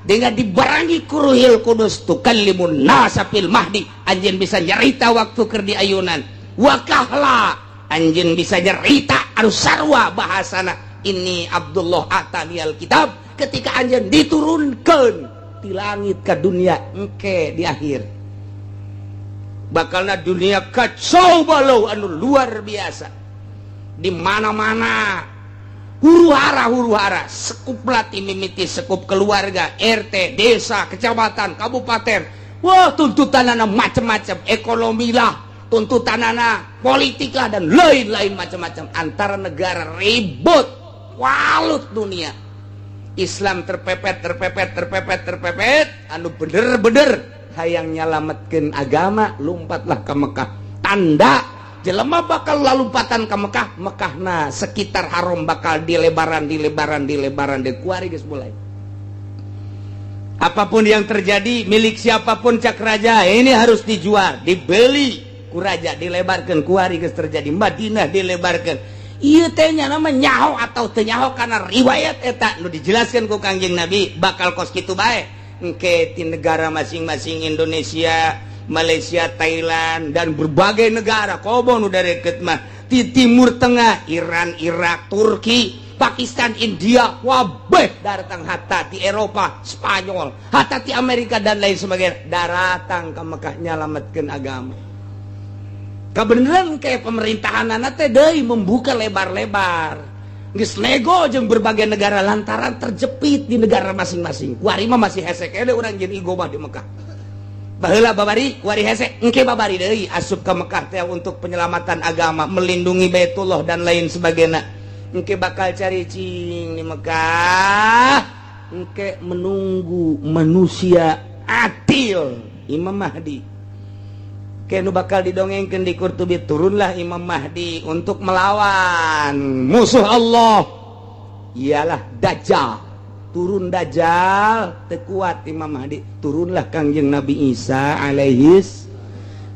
dengan dibarengi ku Ruhil Kudus, tukallimun nasa fil mahdi, anjeun bisa nyarita waktu keur di ayunan, wa kahla, anjeun bisa nyarita anu sarwa bahasana, ini Abdullah atanial kitab, ketika anjeun diturunkan di langit ke dunia. Engke di akhir bakalna dunia kacau balau anu luar biasa, di mana-mana huru hara, huru hara, sekup lati mimiti sekup keluarga, RT, desa, kecamatan, kabupaten. Wah, tuntutan anak macam-macam, ekonomi lah, tuntutan anak politik lah, dan lain-lain macam-macam, antara negara ribut, walut dunia Islam terpepet, terpepet, terpepet, terpepet. Anu bener-bener hayang nyalametkeun agama lompatlah ke Mekah. Tanda jelema bakal lalumpatan ke Mekah, Mekah nah sekitar haram bakal dilebaran, dilebaran, dilebaran, di kuari geus mulai. Apapun yang terjadi, milik siapapun, cak raja ini harus dijual, dibeli ku raja, dilebarkan. Kuari geus terjadi Madinah dilebarkan. Ieu teh nya nama nyaho atau teu nyaho, karena riwayat eta nu dijelaskan ku Kangjeng Nabi bakal kos kitu bae. Engke di negara masing-masing, Indonesia, Malaysia, Thailand, dan berbagai negara komo nu deket mah di Timur Tengah, Iran, Irak, Turki, Pakistan, India, wabeh datang, hatta di Eropa, Spanyol, hatta di Amerika dan lain sebagainya datang ke Mekah nyalametkeun agama. Kebenaran kayak pemerintahan anak teh deui membuka lebar-lebar, geus nego jeung berbagai negara lantaran terjepit di negara masing-masing. Kuari mah masih hese keneh urang jeung igo mah di Mekah. Baheula babari, kuari hese, engke babari deui asup ke Mekah teh untuk penyelamatan agama, melindungi Baitullah dan lain sebagainya. Engke bakal cari cing di Mekah, engke menunggu manusia adil, Imam Mahdi. Kenu bakal didongengkan di Qurtubi, turunlah Imam Mahdi untuk melawan musuh Allah, ialah Dajjal. Turun Dajjal, tekuat Imam Mahdi, turunlah Kangjeng Nabi Isa alaihis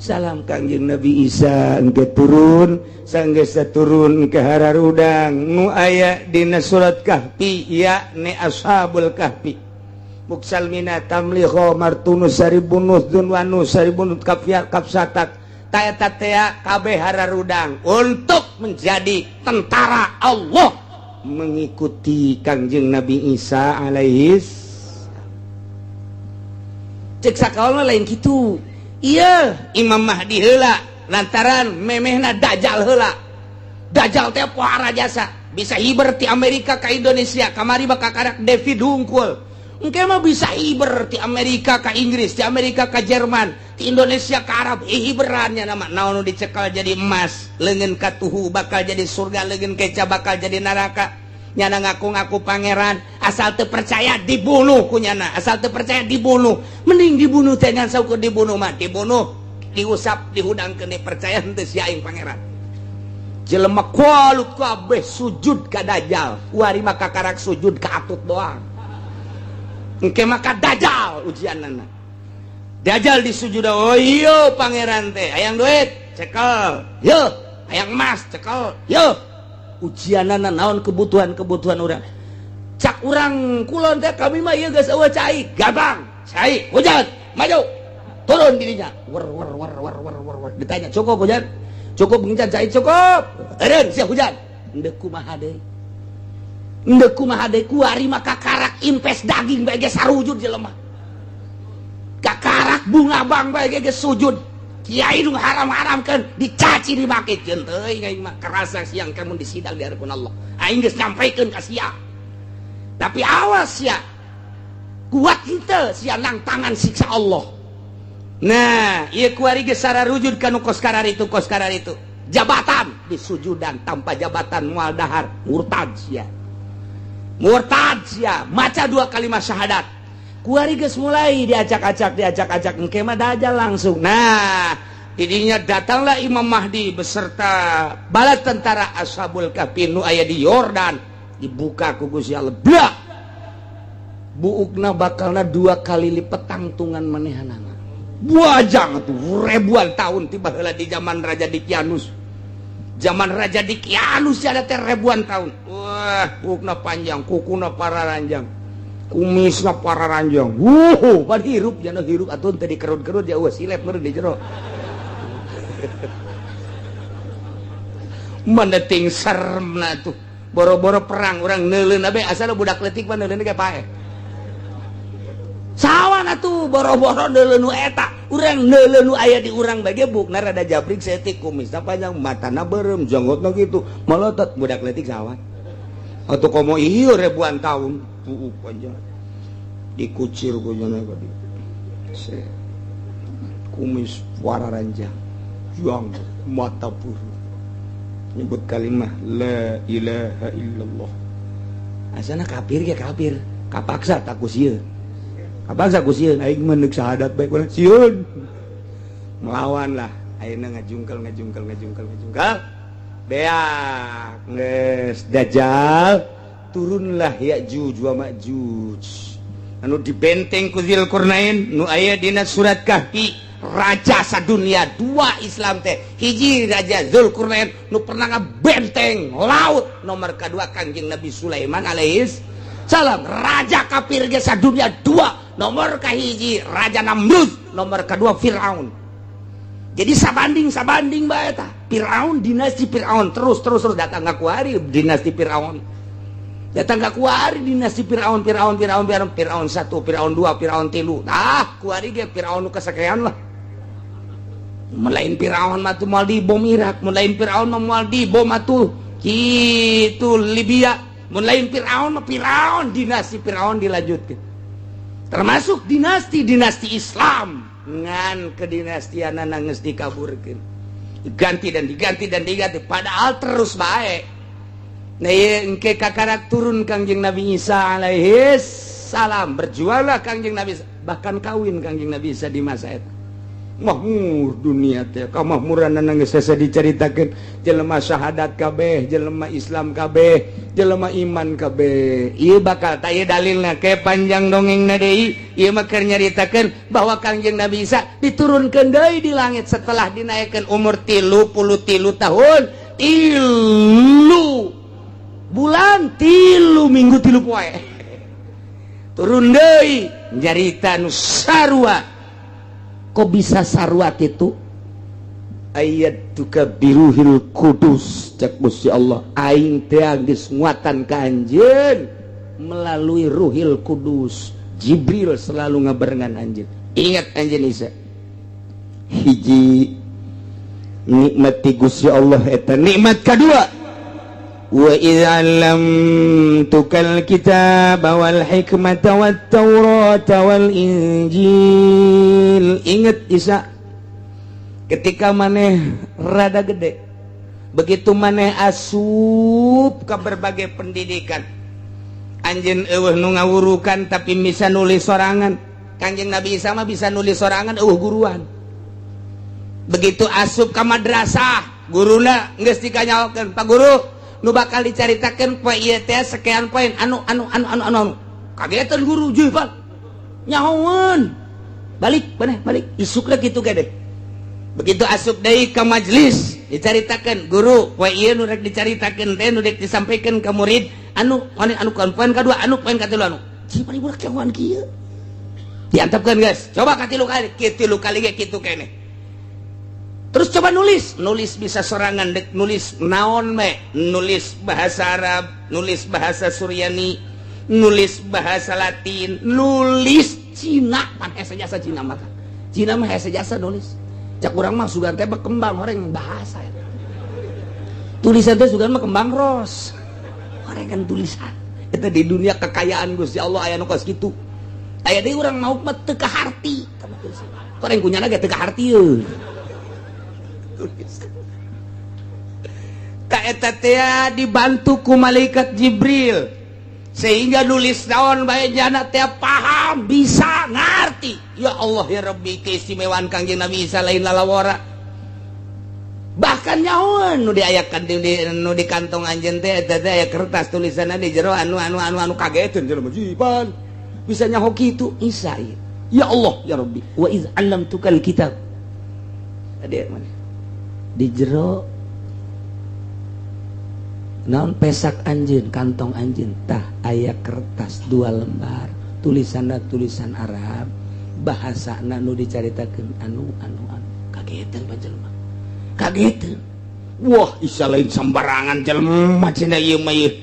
salam. Kangjeng Nabi Isa engke turun, sanggeus turun ke hararudang nu aya dina surat Kahfi, ya ne Ashabul Kahfi, Muksalmina, Tamliho, Martunus, Saribunus, Dunwanus, Saribunus, Kafia, Kapsatak, Taeta tea kabeh hararudang untuk menjadi tentara Allah mengikuti Kangjeng Nabi Isa alaihis. Cek sakaol lain gitu. Iya, Imam Mahdi heula lantaran memehna Dajjal heula. Dajjal teh pohara jasa, bisa hiber ti Amerika ke Indonesia, kamari bakal karak David hungkul. Engke mah bisa hiber ti Amerika ke Inggris, di Amerika ke Jerman, di Indonesia ke Arab, hiberannya nama naon dicekal jadi emas, leungeun katuhu bakal jadi surga, leungeun keca bakal jadi neraka. Nyana ngaku-ngaku pangeran, asal teu percaya dibunuh ku nyana, asal teu percaya dibunuh. Mending dibunuh teh ngan saukur dibunuh mah, dibunuh, diusap, dihudangkeun, percaya henteu si aing pangeran. Jelema kualut kabeh sujud ka Dajjal, kuari mah kakarak sujud ka atut doang. Engke maka Dajjal ujianana. Dajjal disujud, oh iya pangeran teh, hayang duit, cekel. Yo, hayang emas, cekel. Yo. Ujianana naon kebutuhan-kebutuhan urang. Cak urang kulon teh kami mah ieu geus eueuh cai, gampang. Cai, hujan, maju. Turun dirinya. Wer wer wer wer wer wer wer. Ditanya, cukup hujan? Cukup hujan cai, cukup. Eureun sia hujan. Endek kumaha deui? Endek kumaha deui kuari mah kakarak impes daging bae ge sarujud jelema. Kakarak bunga bang bae ge sujud. Kiai nu haram-haramkeun dicaci dimaki teuing aing mah kerasa siang kamu disidang di hadapan Allah. Aing geus nyampaikeun ka sia. Tapi awas ya, kuat henteu sia nang tangan siksa Allah. Nah, ieu kuari geus sararujud ka nu kos kararitu kos kararitu. Jabatan disujudan, tanpa jabatan moal dahar, murtad sia. Murtad sia, maca dua kalimat syahadat. Kuari geus mulai diacak-acak diacak-acak, engke mah dajal langsung. Nah, didinya datanglah Imam Mahdi beserta bala tentara Ashabul Kahfi nu aya di Yordan, dibuka ku Gusti Allah. Blak! Buukna bakalna dua kali lipat tangtungan manehanana. Buajang tuh ribuan tahun tiba heula di zaman Raja Dikianus. Zaman Raja Dikianus ada teh ribuan tahun. Wah, buukna panjang, kukuna pararanjang, kumisna pararanjang. Wuh, pan hirup jana hirup atuh teh dikerut-kerut ya, wah silep meureun di jero. Mana ting seremna tuh. Boro-boro perang urang neuleun abe asal budak leutik mah neuleun ge paeh. Sawan atuh boro-boro neuleun nu eta, urang neuleun nu aya di urang bae ge bukna rada jabrik saeutik, kumisna panjang, matana beureum, jenggotna kitu, molotot budak leutik sawan. Atuh komo ieu ribuan tahun, buuk panjang. Dikucir ku jana tadi. Kumis wararanjang, juang mata puru. Nyebut kalimah la ilaha illallah. Asana kafir ge kafir, kapaksa tak ku sieun. Kapaksa ku sieun aing mah neuk syahadat bae ku sieun. Melawan lah, ayeuna ngajungkel ngajungkel ngajungkel ngajungkel. Beak geus dajjal turunlah Ya'juj wa Ma'juj. Anu dibenteng ku Dzulqarnain nu aya dina surat Kahfi. Raja sadunia dua Islam teh, hiji Raja Dzulqarnain nu pernah ngabenteng laut, nomor kedua Kangjeng Nabi Sulaiman alaihis salam. Raja kafir ge sadunia dua, nomor kahiji Raja Namrud, nomor kedua Firaun. Jadi sabanding sabanding bae tah. Firaun, dinasti Firaun terus terus terus datang ka kuari dinasti Firaun. Datang ka kuari dinasti Firaun Firaun Firaun Firaun Firaun 1, Firaun 2, Firaun 3. Nah, kuari ge Firaun nu kasakean lah. Melain Firaun mah tuh moal dibom Irak, melain Firaun mah moal dibom atuh kitu Libya, melain Firaun mah Firaun dinasti Firaun dilanjutkeun. Termasuk dinasti-dinasti Islam ngan kedinastianana geus dikaburkeun. Diganti dan diganti dan diganti padahal terus bae. Nah, ieu engke kakarak turun Kangjeng Nabi Isa alaihi salam, berjuanglah Kangjeng Nabi Isa, bahkan kawin Kangjeng Nabi Isa di masa eta. Mahmur dunia teh kamahmuranana geus hese dicaritakeun, jelema syahadat kabeh, jelema Islam kabeh, jelema iman kabeh. Ieu bakal tah ieu dalilna ke panjang dongengna deui, ieu mah keur nyaritakeun bahwa Kangjeng Nabi Isa diturunkeun deui di langit setelah dinaikkeun umur 33 tahun, 3 bulan, 3 minggu, 3 poe. Turun deui nyarita nu sarua. Kok bisa sarua kitu? Ayat tuka biruhil kudus cek Gusti Allah, aing teh geus nguatan ka anjeun melalui Ruhil Kudus. Jibril selalu ngabarengan anjeun. Ingat anjeun Isa, hiji nikmat ti Gusti Allah eta nikmat kadua, wa idza 'allamtukal kitaba wal hikmata wat taurata wal injil. Ingat Isa, ketika maneh rada gede, begitu maneh asup ke berbagai pendidikan, anjeun eueuh nu ngawurukan tapi bisa nulis sorangan. Kanjeng Nabi Isa mah bisa nulis sorangan, eueuh guruan. Begitu asup ke madrasah, guruna geus dikanyaokeun, "Pak Guru, nu bakal dicaritakeun poe ieu teh sekian poin anu anu anu anu anu anu." Kagetan guru, "Juh, Pak. Nyahoeun." Balik, maneh balik. Isukna kitu ge deh. Begitu asup deui ka majelis, dicaritakeun, "Guru, poe ieu nu rek dicaritakeun teh nu rek disampaikan ka murid anu anu anu poin kadua, anu poin katilu anu." Cing paling budak cawan kieu. Diantepkeun geus. Coba katilu kali, katilu kali ge kitu keneh. Terus coba nulis, nulis bisa sorangan, dek nulis naon me, nulis bahasa Arab, nulis bahasa Suryani, nulis bahasa Latin, nulis Cina, pan hese jasa Cina mah. Cina mah hese jasa nulis. Cak urang mah sugan teh kembang horeng bahasa ya. Tulisan teh sugan mah kembang ros. Horeng kan tulisan. Eta di dunia kekayaan Gusti Allah aya nu kos kitu. Aya deui urang mau mah teu kaharti. Horeng kunyana ge teu kaharti euy. Tulisan. Ka eta teh dibantu ku malaikat Jibril sehingga nulis naon bae jana teh paham, bisa ngarti. Ya Allah ya Rabbi, keistimewaan Kangjeng Nabi Isa lain lalawara. Bahkan nyahoan nu diayakan nu di kantong anjeun teh eta teh aya kertas tulisanna di jero anu anu anu anu kageteun jelema jipan. Bisa nyaho kitu Isa ieu. Ya Allah ya Rabbi, wa iz 'allamtukal kitab. Ade mana? Di jero naon pesak anjeun, kantong anjeun tah aya kertas 2 lembar, tulisanna tulisan Arab, bahasana nu dicaritakeun anu anu anu. Kagetan panjelma. Kagetan. Wah, Isa lain sembarangan jelema cenah ieu mah ieu.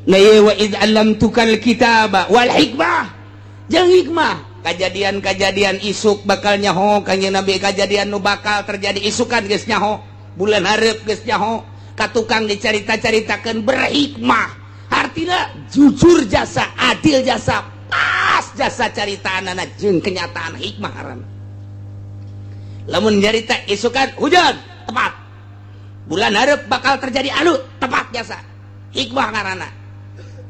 Na ieu wa id 'allamtukal kitaba wal hikmah. Jeung hikmah, kajadian-kajadian isuk bakal nyaho Kangjeng Nabi, kajadian nu bakal terjadi isukan geus nyaho, bulan hareup geus nyaho. Ka tukang dicarita-caritakeun berhikmah, artinya jujur jasa, adil jasa, pas jasa caritaanana jeung kenyataan hikmah ngaranna. Lamun nyarita isukan hujan tepat, bulan hareup bakal terjadi anu tepat jasa, hikmah ngaranna.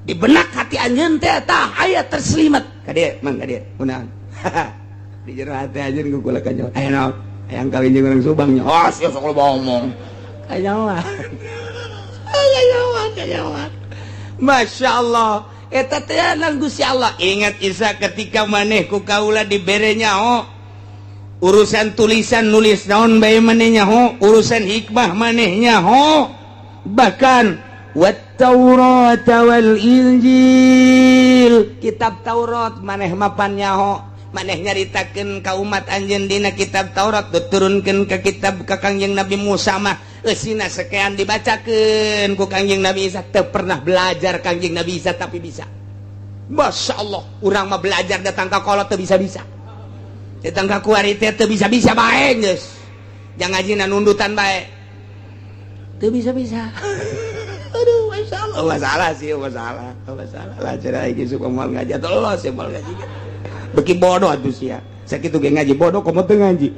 Di benak hati anjeun teh tah aya terselimet ka dieu mang, ka dieu kunaon di jero hati anjeun ku kula kanyaho aya naon, hayang kawin jeung urang Subang nya. Oh sia sok loba omong. Kanyawan. Kanyawan, kanyawan. Masya Allah. Eta teh nang Gusti Allah. Ingat Isa ketika maneh ku kaula dibere nyaho urusan tulisan nulis naon bae maneh nyaho, urusan hikmah maneh nyaho, bahkan wat Taurat wal Injil, kitab Taurat maneh mapan nyaho, maneh nyaritakeun ka umat anjeun dina kitab Taurat, diturunkeun ke kitab ka Kangjeng Nabi Musa mah eusina sekian dibacakeun ku Kangjeng Nabi Isa. Teu pernah belajar Kangjeng Nabi Isa tapi bisa. Masya Allah, urang mah belajar datang ka kolot teu bisa-bisa, datang ka kuari teh teu bisa-bisa bae geus, jangan ngajina nundutan bae teu bisa-bisa. Aduh, Masya Allah, masalah sih, masalah, masalah lah cerah iki suka moal ngaji atau Allah sih moal ngaji. Beki bodoh atuh sia. Sakitu ge ngaji bodoh komo teu ngaji.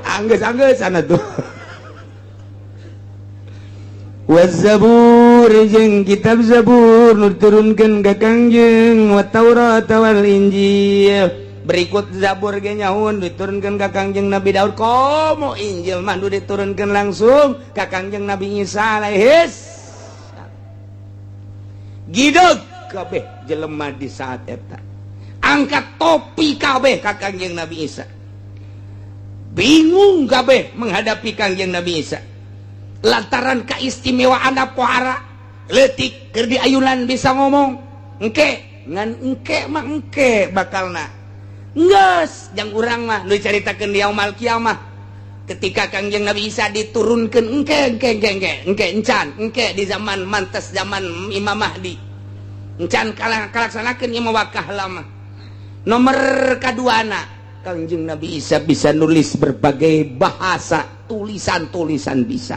Anggeus-anggeus sana tuh. Waz-Zabur jeung kitab Zabur nu diturunkeun ka Kangjeng, wa Taurat wal Injil. Berikut Zabur ge nyaun diturunkeun ka Kangjeng Nabi Daud, komo Injil mah nu diturunkeun langsung ka Kangjeng Nabi Isa alaihis. Gideg kabeh jelema di saat eta. Angkat topi kabeh ka Kangjeng Nabi Isa. Bingung kabeh menghadapi Kangjeng Nabi Isa. Lantaran keistimewaan pohara leutik keur diayunan bisa ngomong. Engke ngan engke mah engke bakalna. Geus jang urang mah nu dicaritakeun di yaumul kiamah. Ketika Kangjeng Nabi Isa diturunkeun engke engke engke engke engke encan engke di zaman mantes zaman Imam Mahdi. Encan kalaksanakeun ieu mah wakah lama. Nomor kaduana Kangjeng Nabi Isa bisa nulis berbagai bahasa, tulisan-tulisan bisa.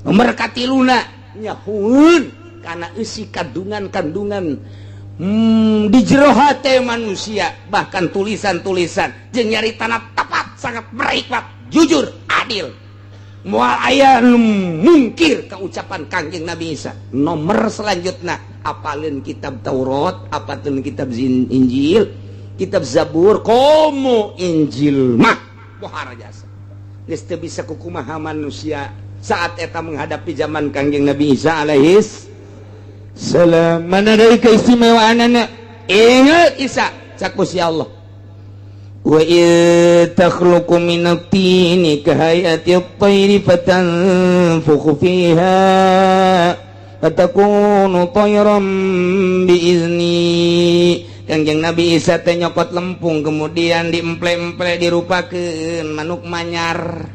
Nomor katiluna nyahueun kana eusi kandungan-kandungan di jero hate manusia, bahkan tulisan-tulisan jeung nyaritana tepat, sangat berhikmat, jujur, adil. Moal aya nu mungkir ka ucapan Kangjeng Nabi Isa. Nomor selanjutna apaleun kitab Taurat, apaleun kitab Injil, kitab Zabur, komo Injil mah pohara jasa. Geus teu bisa kukumaha manusia saat eta menghadapi zaman Kangjeng Nabi Isa alaihis salam. Mana dari keistimewaanana? Ingat Isa cak Gusti Allah. Wa id takhluqu minat tini kahayati at-tayri fatanfukhu fiha fatakunu tayran biizni. Kangjeng Nabi Isa teh nyokot lempung kemudian diemple-emple dirupakeun manuk manyar.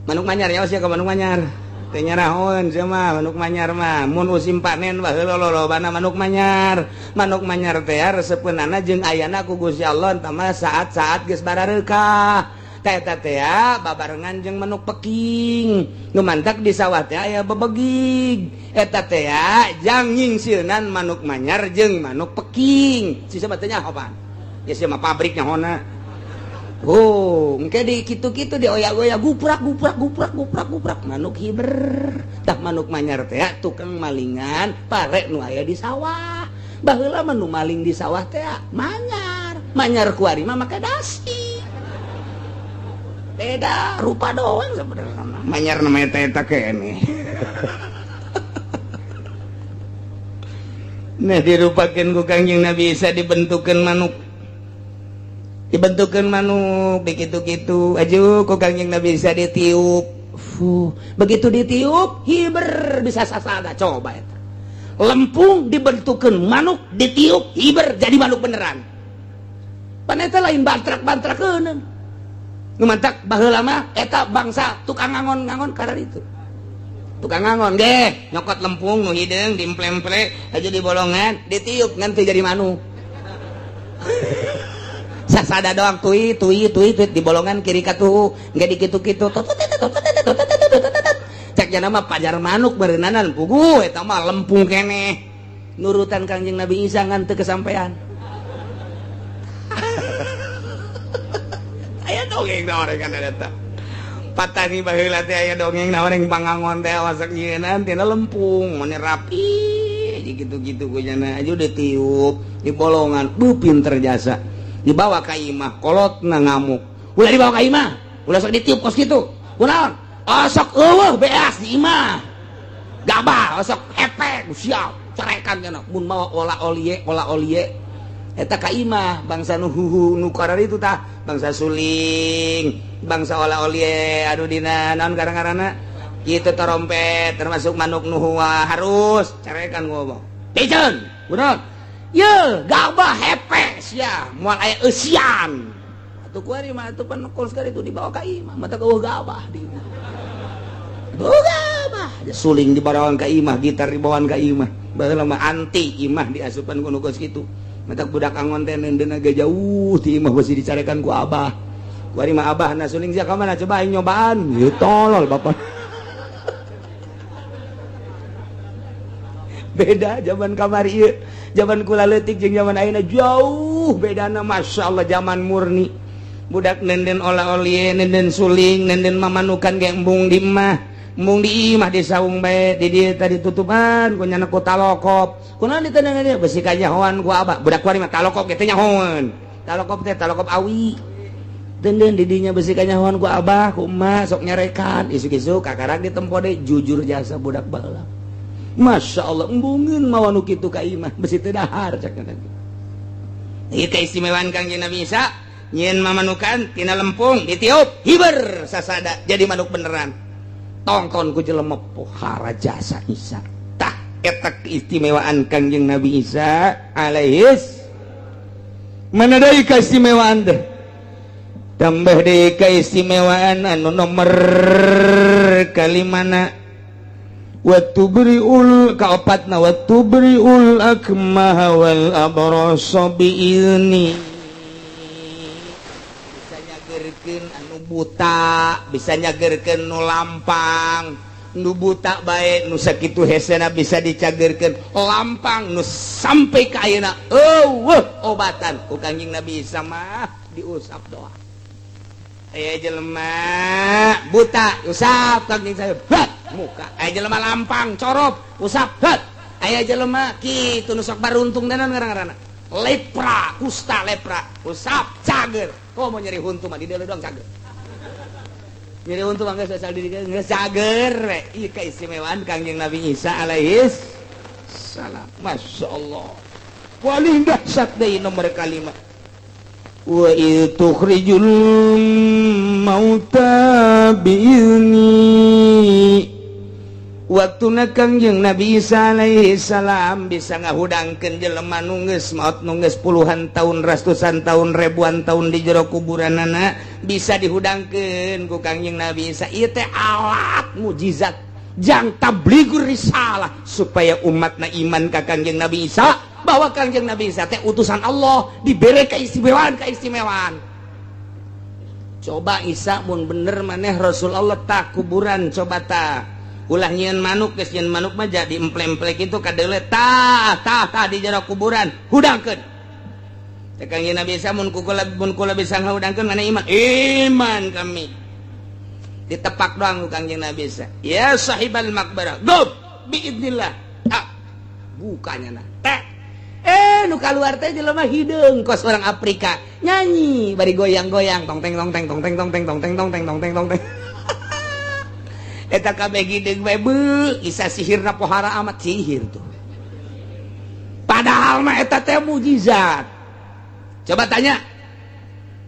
Manuk manyar ya sia ka manuk manyar. Teh nyarahoeun sia mah manuk manyar mah mun musim panen baheula lolobana manuk manyar. Manuk manyar teh resepeunana jeung ayana ku Gusti Allah tah mah saat-saat geus barareukah. Teh eta teh babarengan jeung manuk peking. Nu mantak di sawah teh aya bebegig. Eta teh jang nyingsieunan manuk manyar jeung manuk peking. Si siapa teh nyaho pan? Ya sia mah pabrik nyahona. Oh, engke di kitu-kitu di oyak-oyak guprak guprak guprak guprak guprak manuk hiber. Tah manuk manyar teh tukang malingan pare nu aya di sawah. Baheula mah nu maling di sawah teh manyar. Manyar kuari mah make dasi. Beda rupa doang sebenarnya. Manyar namanya teh eta keneh. Nah dirupakeun ku Kangjeng Nabi Isa dibentukeun manuk. Dibentukeun manuk begitu-gitu aju ku Kangjeng Nabi Isa ditiup. Fuh, begitu ditiup hiber bisa sasada coba eta. Lempung dibentukeun manuk ditiup hiber jadi manuk beneran. Pan eta lain bantrak-bantrakeun. Nu mantak baheula mah eta bangsa tukang ngangon-ngangon karar itu. Tukang ngangon ge nyokot lempung nu hideung dimple-emple aja di bolongan ditiup ngan teu jadi manuk. Sasada doang tui tui tui tui di bolongan kiri katuhu nggak dikitu-kitu cek jana mah pajar manuk berenanan pugu eta mah lempung keneh nurutan Kangjeng Nabi Isa ngan teu kesampean. Aya dongeng naon kan eta patani baheula teh aya dongeng naon yang pangangon teh wasak nyieunaan tina lempung mun rapi gitu-gitu ku jana aja ditiup di bolongan bu pinter jasa dibawa ka imah kolotna ngamuk ulah dibawa ka imah ulah sok ditiup kos kitu kunaon osok eueuh beas di imah gabah osok hepek siap carekan cenah mun mawa ola olie eta ka imah bangsa nu huhu nu karar itu tah bangsa suling bangsa ola olie aduh dina naon garang-garana kitu trompet termasuk manuk nu harus carekan ngomong piceun kunaon ye gabah hepes ya moal aya eusian atuh kuari mah atuh pan kol sekali itu dibawa ka imah mata eueuh gabah di imah gabah suling dibawaan ka imah gitar dibawaan ka imah baheula mah anti imah diasupan ku nu kos kitu mata budak angon teh neundeun ge jauh ti imah beusi dicarekan ku abah kuari mah abahna suling sia ka mana coba aing nyobaan ieu tolol bapak. Beda zaman kamari ieu zaman kula leutik jeung zaman ayeuna jauh bedana masyaallah zaman murni budak nenden ola-olie nenden suling nenden mamanukan ge embung di imah embung di imah di saung bae di dieu tadi tutupan ku nyana ku talokop kunaon ditendangan dieu besi kanyahoan ku abah budak kuari mah talokop ge teh nyahoan talokop teh talokop awi denden di dinya besi kanyahoan ku abah ku emak sok nyarekan isuk-isuk kakarak ditempo deui jujur jasa budak baheula. Masya Allah, embungeun mawa nu kitu ka imah besi teu dahar cak teh. Ieu keistimewaan Kangjeng Nabi Isa nyieun mamanukan tina lempung ditiup hiber sasada jadi manuk beneran. Tongton ku jelema pohara jasa Isa. Tah eta keistimewaan Kangjeng Nabi Isa alaihis. Mana deui keistimewaan teh? Tambah deui keistimewaan anu nomor kalimana. Watubriul kaopatna watubriul akmaha wal abrasa biizni bisa nyagerkeun anu buta bisa nyagerkeun nu lampang nu buta bae nu sakitu hesena bisa dicagerkeun lampang nu sampai ka ayeuna eueuh obatan ku Kangjeng Nabi Isa mah diusap doa aya jelema buta usap Kangjeng saya muka aya jelema lampang corop usap het aya jelema kitu nu sok baruntung danan ngaran-ngaranna lepra kusta lepra usap cager komo nyeri huntu mah di dieu doang cager nyeri huntu mah geus asal di dieu geus cager we ieu keistimewaan Kangjeng Nabi Isa alaihis salam masyaallah paling dahsyat deui nomor kalima wa tukhrijul mauta biizni waktuna Kangjeng Nabi Isa alaihi salam bisa ngahudangkeun jelema nu geus maot nu geus puluhan tahun ratusan tahun ribuan tahun di jero kuburanana bisa dihudangkeun ku Kangjeng Nabi Isa. Ieu teh alat mujizat jang tabligur risalah supaya umatna iman ka Kangjeng Nabi Isa bahwa Kangjeng Nabi Isa teh utusan Allah diberi keistimewaan-keistimewaan. Coba Isa mun bener maneh Rasul Allah tak kuburan coba ta. Ulah nyieun manuk geus nyieun manuk mah jadi emple-emple kitu kadeule tah tah tah di jero kuburan hudangkeun. Cek Kangjeng Nabi Isa mun kula bisa ngahudangkeun maneh iman. Iman kami. Ditepak doang ku Kangjeng Nabi Isa. Ya sahibal maqbarah. Gub biidznillah. Ah, bukanya nah. Teh. Nu keluar teh jelema hideung kos orang Afrika nyanyi bari goyang-goyang tong teng tong teng tong teng tong teng tong teng tong teng tong teng tong teng eta kabeh hideung bae beuh Isa sihirna pohara amat sihir tuh padahal mah eta teh mujizat. Coba tanya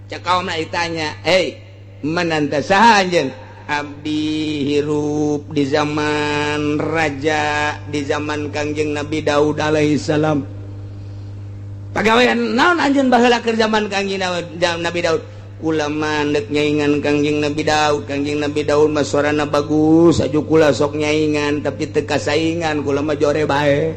cek kaum ditanya, "Hei, man anta saha anjeun?" Abdi hirup di zaman raja, di zaman Kangjeng Nabi Daud alaihi salam. Pagawean naon anjeun baheula keur zaman Kangjeng Nabi Daud? Kula mah deuk nyaingan Kangjeng Nabi Daud. Kangjeng Nabi Daud mah suarana bagus, aju kula sok nyaingan tapi teu kasaingan, kula mah jore bae.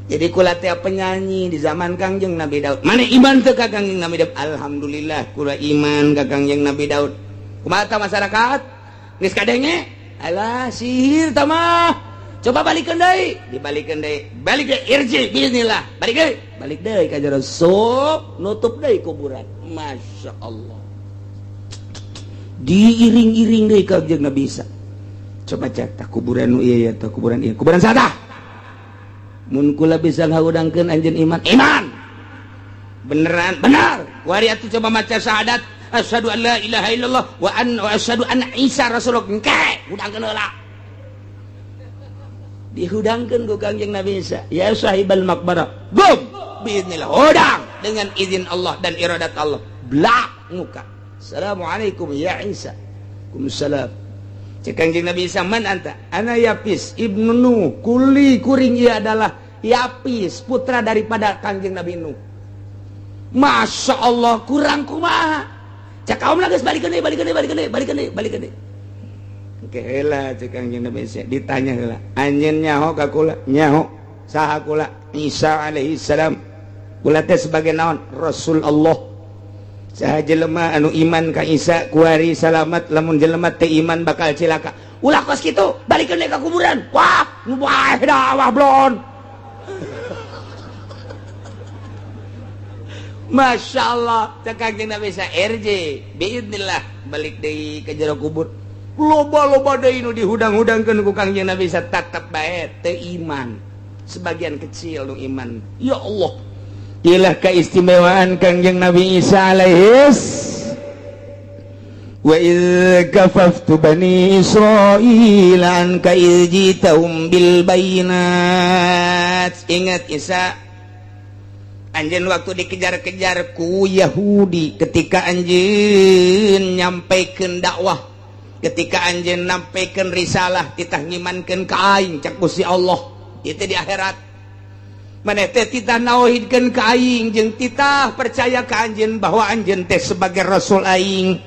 Jadi kula teh penyanyi di zaman Kangjeng Nabi Daud. Mana iman teu ka Kangjeng Nabi Daud? Alhamdulillah kula iman ka Kangjeng Nabi Daud. Kumaha tah masyarakat? Geus kadenge? Alah sihir tah mah. Coba balikeun deui, dibalikeun deui. Balik deui, irji bismillah. Balik deui, balik deui ka jero sup, nutup deui kuburan. Masya Allah. Diiring-iring deui ka Kangjeng Nabi Isa. Coba cek tah kuburan nu ieu ya tah kuburan ieu. Kuburan saha? Mun kula bisa ngahudangkeun anjeun iman. Iman. Beneran, benar. Kuari atuh coba maca syahadat asyhadu an la ilaha illallah wa an wa asyhadu anna Isa rasulullah. Engke hudangkeun heula. Dihudangkeun ku Kangjeng Nabi Isa, ya sahibal maqbarah. Gum biiznillah hudang dengan izin Allah dan iradat Allah. Blak muka. Assalamualaikum ya Isa. Waalaikumsalam. Cek Kangjeng Nabi Isa, man anta? Ana Yapis ibnu Nuh. Kuli kuring ia adalah Yapis, putra daripada Kangjeng Nabi Nuh. Masya Allah, kurang kumaha. Cek kaum geus balikeun deui, balikeun deui, balikeun deui, balikeun deui, balikeun deui. Oke heula cek Kangjeng Nabi Isa, ditanya heula. Anjeun nyaho ka kula? Nyaho. Saha kula? Isa alaihi salam. Kula teh sebagai naon? Rasul Allah. Saha jelema anu iman ka Isa kuari salamat, lamun jelema teu iman bakal cilaka. Ulah kos kitu, balikeun deui ka kuburan. Wah, nu bae dah wah blon. Masya Allah, cek Kangjeng Nabi Isa RJ biidznillah balik deui ka jero kubur. Loba-loba deui nu dihudang-hudangkeun ku Kangjeng Nabi Isa tetep bae teu iman. Sebagian kecil nu iman. Ya Allah. Ilah keistimewaan Kangjeng Nabi Isa alaihis. Wa idz kafaftu bani Israil anka idz jitahum bil bayinat. Ingat Isa, anjeun waktu dikejar-kejar ku Yahudi ketika anjeun nyampaikeun dakwah, ketika anjeun nyampaikeun risalah, titah ngimankeun ka aing cak Gusti Allah, ieu teh di akhirat. Maneh teh titah nauhidkeun ka aing jeung titah percaya ka anjeun bahwa anjeun teh sebagai rasul aing.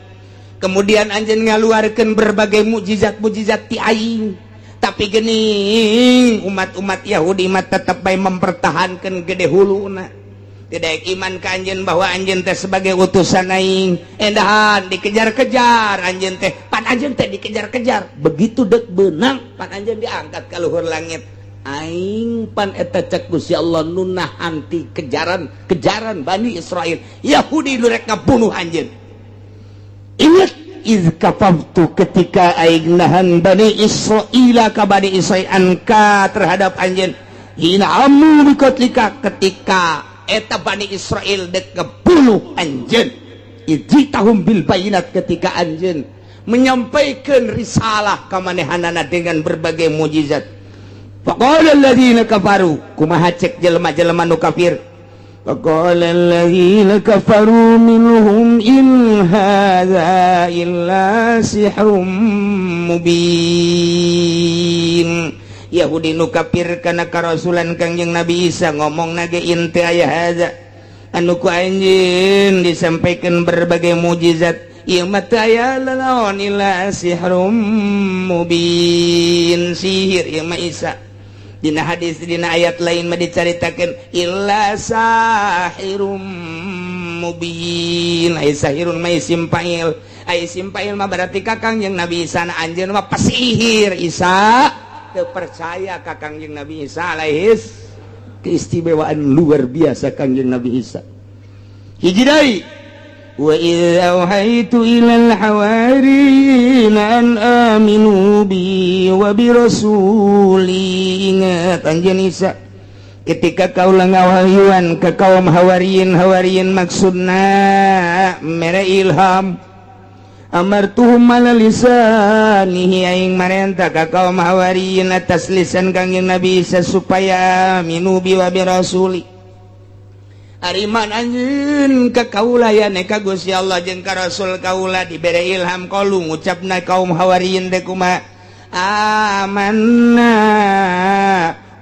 Kemudian anjeun ngaluarkeun berbagai mukjizat-mukjizat ti aing. Tapi geuning umat-umat Yahudi mah tetep bae mempertahankeun gede huluna. Tidak iman ka anjeun bahwa anjeun teh sebagai utusan aing. Endahan dikejar-kejar anjeun teh, pan anjeun teh dikejar-kejar. Begitu dek beunang pan anjeun diangkat ka luhur langit. Aing pan eta cek Gusti Allah nu nahan ti kejaran-kejaran Bani Israel. Yahudi nu rek ngabunuh anjeun. Ingat iz kafaftu ketika aing nahan Bani Israila ka Bani Israil anka terhadap anjeun. Hina amu bikotlika ketika eta Bani Israel dek ngebunuh anjeun. Ijitahum bil bayinat ketika anjeun menyampaikan risalah ka manehanana dengan berbagai mukjizat. Faqala alladziina kafaru kumaha cek jelema-jelema nu kafir. Faqala alladziina kafaru minhum in hadza illa sihrum mubin. Yahudi nu kafir kana karasulan Kangjeng Nabi Isa ngomong nage in teu aya hadza anu ku anjeun disampaikan berbagai mukjizat ieu mah teu aya lalaon illa sihrum mubin, sihir ieu mah Isa. Dina hadis dina ayat lain mah dicaritakeun illa sahirum mubin. Ai sahirun mah isim fa'il, ai isim fa'il mah berarti ka Kangjeng Nabi Isa na anjeun mah pesihir. Isa teu percaya ka Kangjeng Nabi Isa alaihis. Keistimewaan luar biasa Kangjeng Nabi Isa. Hiji deui, wa idz auhaitu ilal hawariyina an aminu bi wa bi rasuli. Ingat anjeun Isa ketika kaula ngawahyuan ke kaum hawariyin, hawariyin maksudna mere ilham, amartuhum ala lisanihi, aing marenta ka kaum hawariyin atas lisan Kangjeng Nabi Isa supaya aminu bi wa bi rasuli. Ariman anjeun ka kaula ya ka Gusti Allah jeung ka Rasul kaula dibere ilham, qalu ngucapna kaum hawariyin teh kumaha? Amanna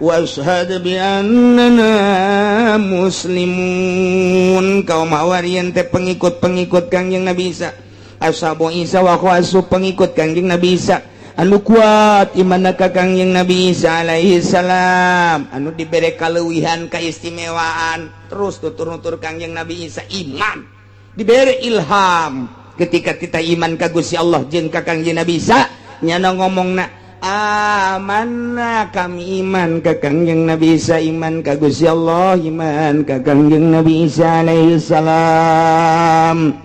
washhad bi annana muslimun. Kaum hawariyin teh pengikut-pengikut Kangjeng Nabi Isa, ashabu Isa wa khawasu, pengikut Kangjeng Nabi Isa anu kuat iman ka Kangjeng Nabi Isa alaihi salam, anu dibere kaleuwihan keistimewaan terus tutur-nutur Kangjeng Nabi Isa iman dibere ilham. Ketika kita iman ka Gusti Allah jeung ka Kangjeng Nabi Isa, nyana ngomongna amanna, kami iman ka Kangjeng Nabi Isa, iman ka Gusti Allah, iman ka Kangjeng Nabi Isa alaihi salam.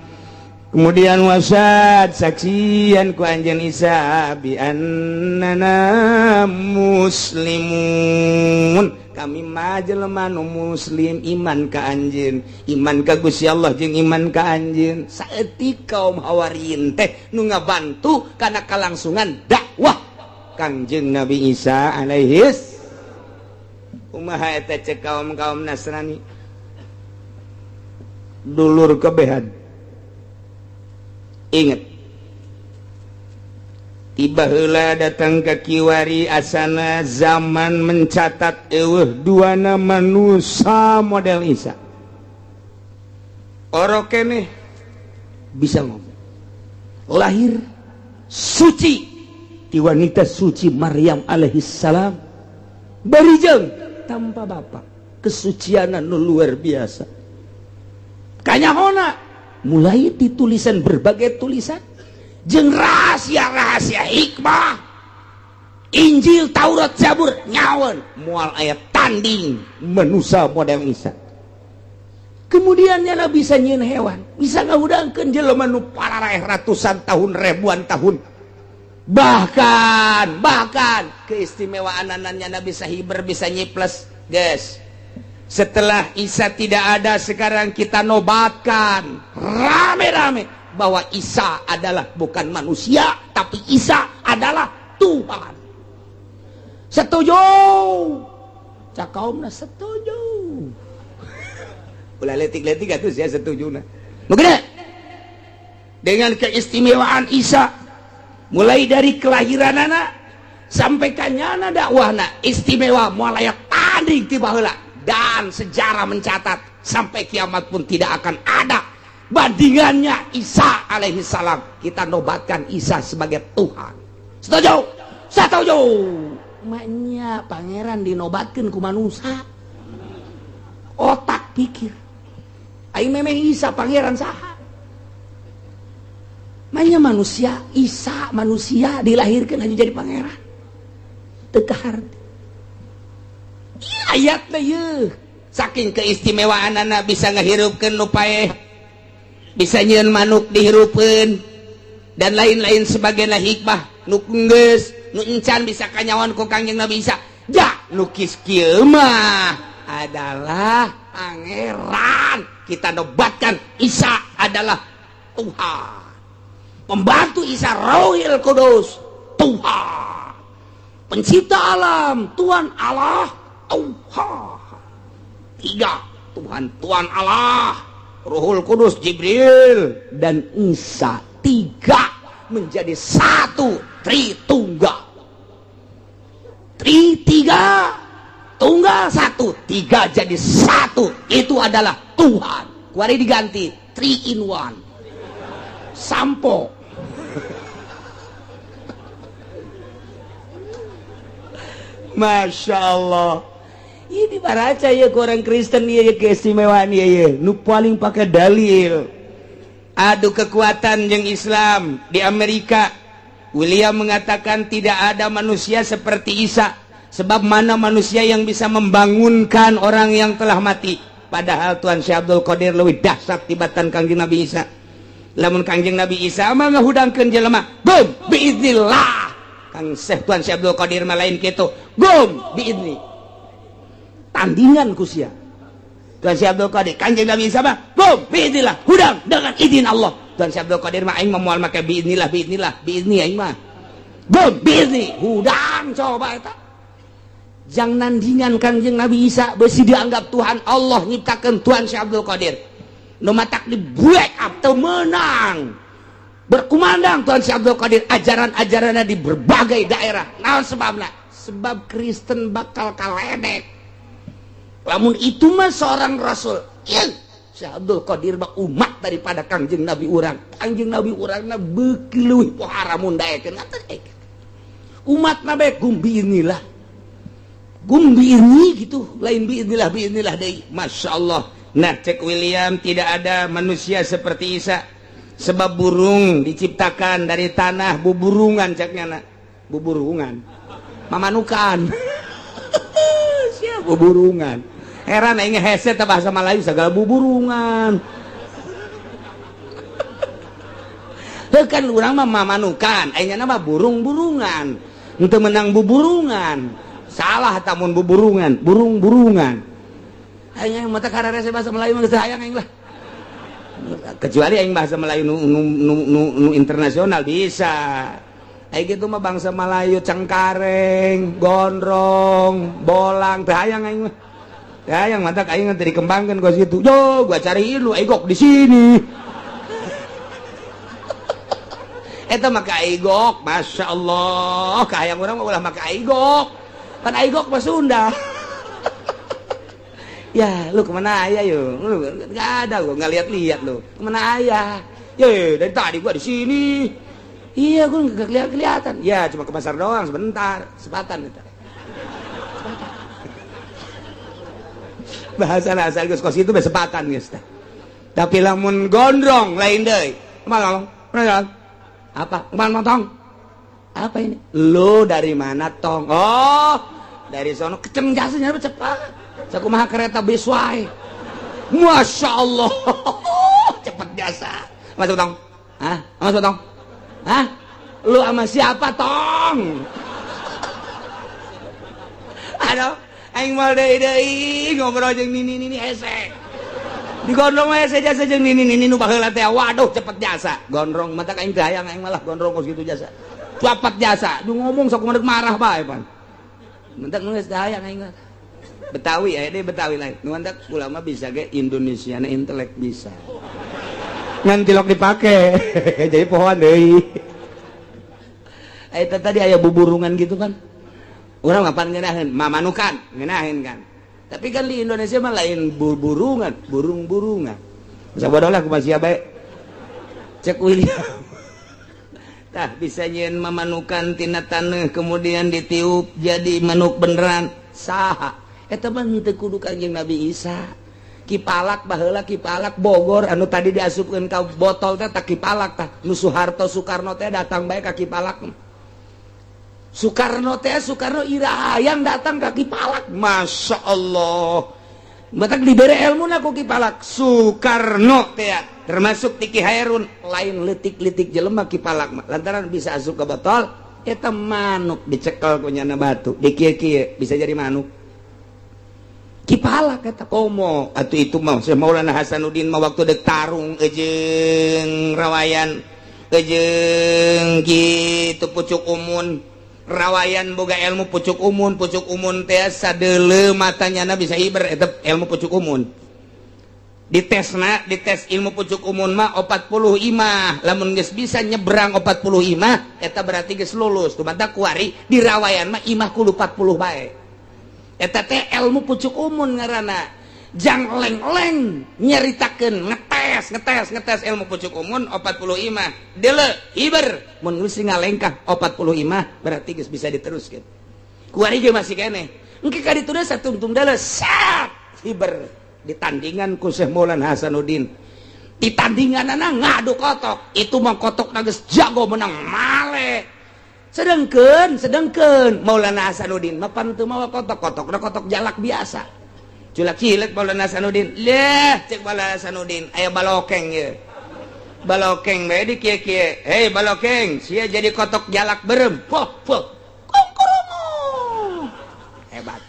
Kemudian washhad, saksian ku anjeun Isa, bi annana muslimun, kami mah jelema nu muslim, iman ka anjeun, iman ka Gusti Allah jeung iman ka anjeun. Saeutik kaum hawariyin teh nu ngabantu kana kalangsungan dakwah Kangjeng Nabi Isa alaihis. Kumaha eta cek kaum-kaum Nasrani dulur kebehan? Ingat, tiba heula datang ke kiwari asana zaman mencatat eueuh dua nama manusia model Isa. Orok keneh bisa ngomong, lahir suci di wanita suci Maryam alaihi salam, barijeng tanpa bapak, kesucian nu luar biasa. Kanyahona mulai ditulisan berbagai tulisan jeung rahasia-rahasia hikmah Injil, Taurat, Zabur, nyawan moal aya tanding manusia model Isa. Kemudian nyana bisa nyieun hewan, bisa ngahudangkeun jelema nu pararaeh ratusan tahun, ribuan tahun. Bahkan bahkan keistimewaan nyana bisa hiber, bisa nyiples, guys. Setelah Isa tidak ada, sekarang kita nobatkan rame-rame bahwa Isa adalah bukan manusia, tapi Isa adalah Tuhan. Setuju? Cak kaumna setuju. Ulah letik-letik atuh saya setuju nah. Nu gede. Dengan keistimewaan Isa mulai dari kelahiran anak sampai kanyana dakwahna istimewa, moal aya tanding ti baheula, dan sejarah mencatat sampai kiamat pun tidak akan ada bandingannya Isa alaihi salam. Kita nobatkan Isa sebagai Tuhan. Setuju? Setuju. Maknya pangeran dinobatkan ku manusia, otak pikir aing memeh Isa pangeran saha? Maknya manusia, Isa manusia dilahirkan hanya jadi pangeran, teu kaharti ayat ye. Saking keistimewaan anak bisa ngehirupkeun nu paeh, bisa nyieun manuk dihirupkeun, dan lain-lain sebagainya hikmah nu geus nu encan bisa kanyawan ku Kangjeng Nabi Isa. Ja lukis kieu mah adalah pangeran. Kita nobatkan Isa adalah Tuhan. Pembantu Isa Rohil Kudus, Tuhan. Pencipta alam, Tuhan Allah, Tuhan. Tiga Tuhan, Tuhan Allah, Ruhul Kudus Jibril, dan Isa, tiga menjadi satu, Tritunggal. Tri tiga, tunggal satu, tiga jadi satu, itu adalah Tuhan. Kuari diganti three in one sampo. Masya Allah. Ini dibaraca ya ke orang Kristen ya, keistimewaan ya, ya. Nu paling pakai dalil. Adu kekuatan jeung Islam di Amerika. William mengatakan tidak ada manusia seperti Isa. Sebab mana manusia yang bisa membangunkan orang yang telah mati. Padahal Tuan Syekh Abdul Qadir leuwih dahsyat tibatan Kangjeng Nabi Isa. Lamun Kangjeng Nabi Isa mah ngahudangkeun jelema, gum biiznillah. Kang Syekh Tuan Syekh Abdul Qadir mah lain kitu, gum biizni. Tandingan ku sia. Tuan Syekh Abdul Qadir, Kangjeng Nabi Isa mah gum biiznillah, hudang dengan izin Allah. Tuan Syekh Abdul Qadir mah aing mah moal make biiznillah, biiznillah, biizni aing mah. Gum biizni, hudang coba eta. Jang nandingan Kangjeng Nabi Isa besi dianggap Tuhan Allah nyiptakeun Tuhan Syekh Abdul Qadir. Nu matak di break up teu meunang. Berkumandang Tuhan Syekh Abdul Qadir ajaran-ajaranna di berbagai daerah. Naon sebabna? Sebab Kristen bakal kaledek. Lamun itu mah seorang rasul. Ieu Syekh Abdul Qadir mah umat daripada Kangjeng Nabi urang. Kangjeng Nabi urangna beuki leuwih pohara mun daekeun. Umat nabe gum biiznillah. Gum biizni gitu, lain biiznillah biiznillah deui. Masya Allah. Nah, cek William tidak ada manusia seperti Isa. Sebab burung diciptakan dari tanah, buburungan ceknya nak. Buburungan. Mamanukan. Siap buburungan. Heran aing hese teh bahasa Melayu segala buburungan. Heuh kan urang mah mamanukan, aing mah burung-burungan. Henteu menang buburungan. Salah tamun buburungan, burung-burungan. Aing mata kararese bahasa Melayu mah geus hayang aing lah. Kecuali aing bahasa Melayu nu internasional bisa. Aing gitu mah bangsa Melayu cengkareng, gondrong, bolang teu hayang aing mah. Teu hayang mata aing teh dikembangkeun ka situ. Yo, gua cariin lu aigok di sini. Eta mah ka aigok, masyaallah, kahayang urang mah ulah maka aigok. Kan aigok mah Sunda. Ya, lu kemana ayah yo? Lu nggak ada gua nggak lihat-lihat lu. Kemana ayah? Ye, dari tadi gua di sini. Iya, gua nggak kelihatan-kelihatan. Ya, cuma ke pasar doang sebentar, sepatan itu. Sepatan. Bahasa asal geus kos itu sepatan geus tah. Tapi lamun gondrong lain deui. Kemana ngomong? Apa? Kemana tong? Apa ini? Lu dari mana tong? Oh, dari sono keceng jasanya cepat. Sakumaha kereta bis wae. Masya Allah, cepet jasa. Masuk tong? Hah? Masuk tong? Hah? Lu sama siapa tong? Aduh, aing moal deui-deui ngobrol jeung nini-nini hese. Digondrong mah hese jasa jeung nini-nini nu baheula teh. Waduh, cepet jasa. Gondrong mata aing teh hayang aing malah gondrong kos kitu jasa. Cepet jasa. Du ngomong sok kumaha marah bae pan. Mentak geus teh hayang aing mah. Betawi ya, deh Betawi lain. Nu mantak ulama bisa ge Indonesia na intelek bisa. Ngan tilok dipake. Jadi pohon deui. Eta tadi aya buburungan gitu kan. Urang mapan ngeunaheun, mamanukan, ngeunaheun kan. Tapi kan di Indonesia mah lain burungan, burung-burungan. Sabodoh lah kumaha sia bae. Cek William. Tah bisa nyieun mamanukan tina taneuh kemudian ditiup jadi manuk beneran. Saha? Eta mah henteu kudu Kangjeng Nabi Isa. Kipalak baheula Kipalak Bogor anu tadi diasupkeun ka botol teh tah Kipalak tah. Nu Soeharto Soekarno teh datang bae ka Kipalak. Soekarno teh Soekarno ira hayang datang ka Kipalak. Masya Allah. Matak dibere ilmuna ku Kipalak. Soekarno teh termasuk Tiki Hairun lain leutik-leutik jelema Kipalak mah. Lantaran bisa asup ka botol eta manuk dicekel ku nyana batu. Dikieu-kieu bisa jadi manuk. Kipalak kata komo atuh itu mah Syekh Maulana Hasanuddin mah waktu dek tarung jeung rawayan jeung kitu pucuk umun rawayan boga ilmu pucuk umun teh sadeuleu matanyana bisa hiber eta ilmu pucuk umun ditesna dites ilmu pucuk umun mah 40 imah lamun geus bisa nyebrang 40 imah eta berarti geus lulus kumaha kuari di rawayan mah imah kudu 40 bae. Eta teh ilmu pucuk umun ngaranna jang leng-leng nyaritakeun ngetes ilmu pucuk umun 40 imah deuleu hiber mun geus ngalengkah 40 imah berarti geus bisa diteruskeun kuari ge masih keneh Engke ka ditu satungtung deuleu sat hiber ditandingan ku Syekh Maulana Hasanuddin. Ditandinganana ngadu kotok, itu mah kotok geus jago menang male. Sedengkeun sedengkeun Maulana Hasanuddin mah pan teu mawa kotok, kotokna kotok jalak biasa. Culak cilek Maulana Hasanuddin. Leh cek Maulana Hasanuddin aya balokeng ye. Balokeng bae di kieu-kieu. Hei balokeng, sia jadi kotok jalak berem. Poh poh. Kongkoromo. Hebat.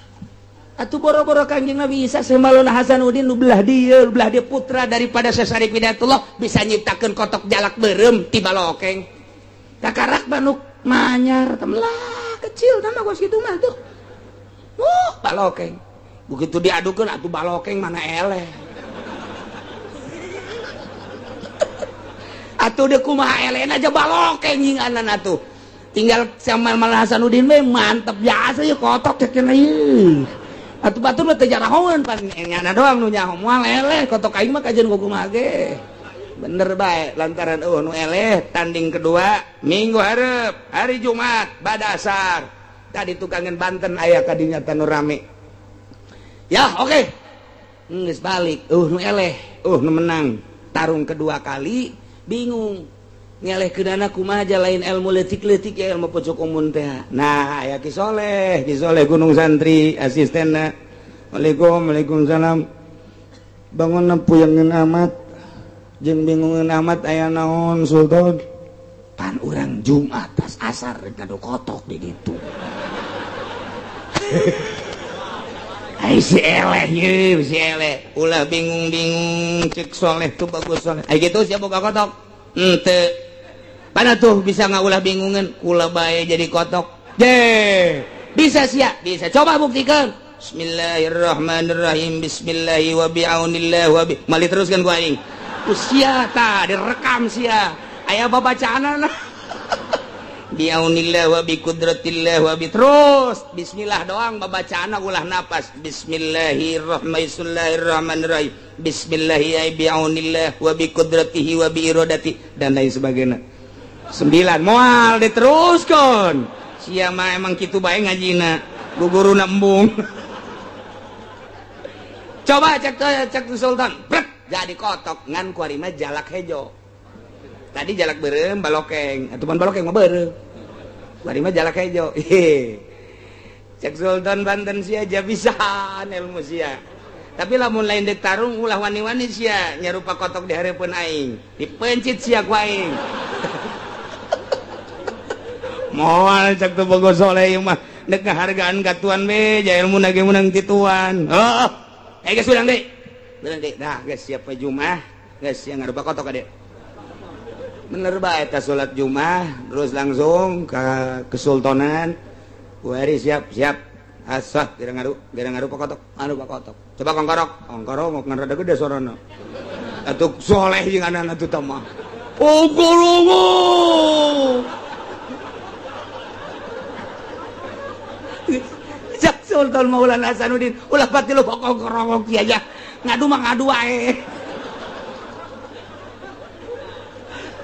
Atuh boro-boro Kangjeng Nabi Isa Syekh Maulana Hasanuddin nu belah dieu, belah dia putra daripada Syekh Syarif Hidayatullah bisa nyiptakeun kotok jalak berem ti balokeng. Kakarak manuk manyar temelah kecil nama gos kitu mah tuh. Balokeng. Begitu diadukeun atuh balokeng mana eleh. Atuh deuk kumaha elehna aja balokeng nyinganan atuh. Tinggal sama Maulana Hasanuddin we mantep biasa ye kotok cek cenah ieu. Atuh batur mah teu jarahoeun pan nyana doang nu nyaho moal eleh kotok aing mah kajeun kumaha ge. Bener bae lantaran eueuh nu eleh tanding kedua minggu hareup hari Jumat bada asar. Tadi tukangan Banten aya ka dinya tanu rame. Ya oke. Okay. Geus balik eueuh nu eleh, eueuh nu menang. Tarung kedua kali bingung. Ngeleh keunana kumaha aja lain ilmu leutik-leutik ya ilmu pojok umun teh. Nah, aya Ki Soleh, Ki Soleh Gunung Santri asistenna. Waalaikum, waalaikumsalam. Bangunna puyangeun amat jeung bingungeun amat aya naon Sultan. Pan urang Jumat tas asar rek ngadu kotok di ditu. Ai si eleh ye, si eleh. Ulah bingung-bingung cek Soleh tuh bagus Soleh. Ai kitu sia boga kotok. Henteu. Mana tuh bisa ngaulah bingungan kula bae jadi kotok. Deh, bisa sia, bisa. Coba buktikan. Bismillahirrahmanirrahim. Bismillahi wa bi'aunillah wa bi. Mali teruskan ku aing. Usia ta direkam sia. Aya babacaanana. Bi'aunillah wa bi qudratillah wa bi terus. Bismillah doang babacaanna ulah napas. Bismillahirrahmanirrahim. Bismillahi bi'aunillah wa bi qudratihi wa bi iradati dan lain sebagainya. 9 moal diteruskan. Sia mah emang kitu bae ngajina. Guguruna embung. Coba cek cek Sultan. Brek, jadi kotok ngan kuari mah jalak hejo. Tadi jalak beureum balokeng, atuh pan balokeng mah beureum. Kuari mah jalak hejo. Cek Sultan Banten sia aja bisaan ilmu sia. Tapi lamun lain dek tarung ulah wani-wani sia nyarupa kotok di hareupeun aing. Dipencit sia ku aing. Moal cek tuh bogo soleh ieu mah dek ngahargaan ka tuan be ja ilmu na ge meunang ti tuan. Oh, geus ulang deui. Ulang deui. Nah, geus siap we Jumat, geus sia ngarupa kotok ka dieu. Bener bae eta salat Jumat terus langsung ka kesultanan. Kuari siap, siap. Asah geura ngaru kotok, anu kotok. Coba kongkorok, kongkorok ngan rada gede sorana. Atuh soleh jeung anak atuh tah mah. Kongkorok. Cak Sultan Maulana Hasanuddin ulah pati lu kongkorok kieu aja. Ngadu mah ngadu wae.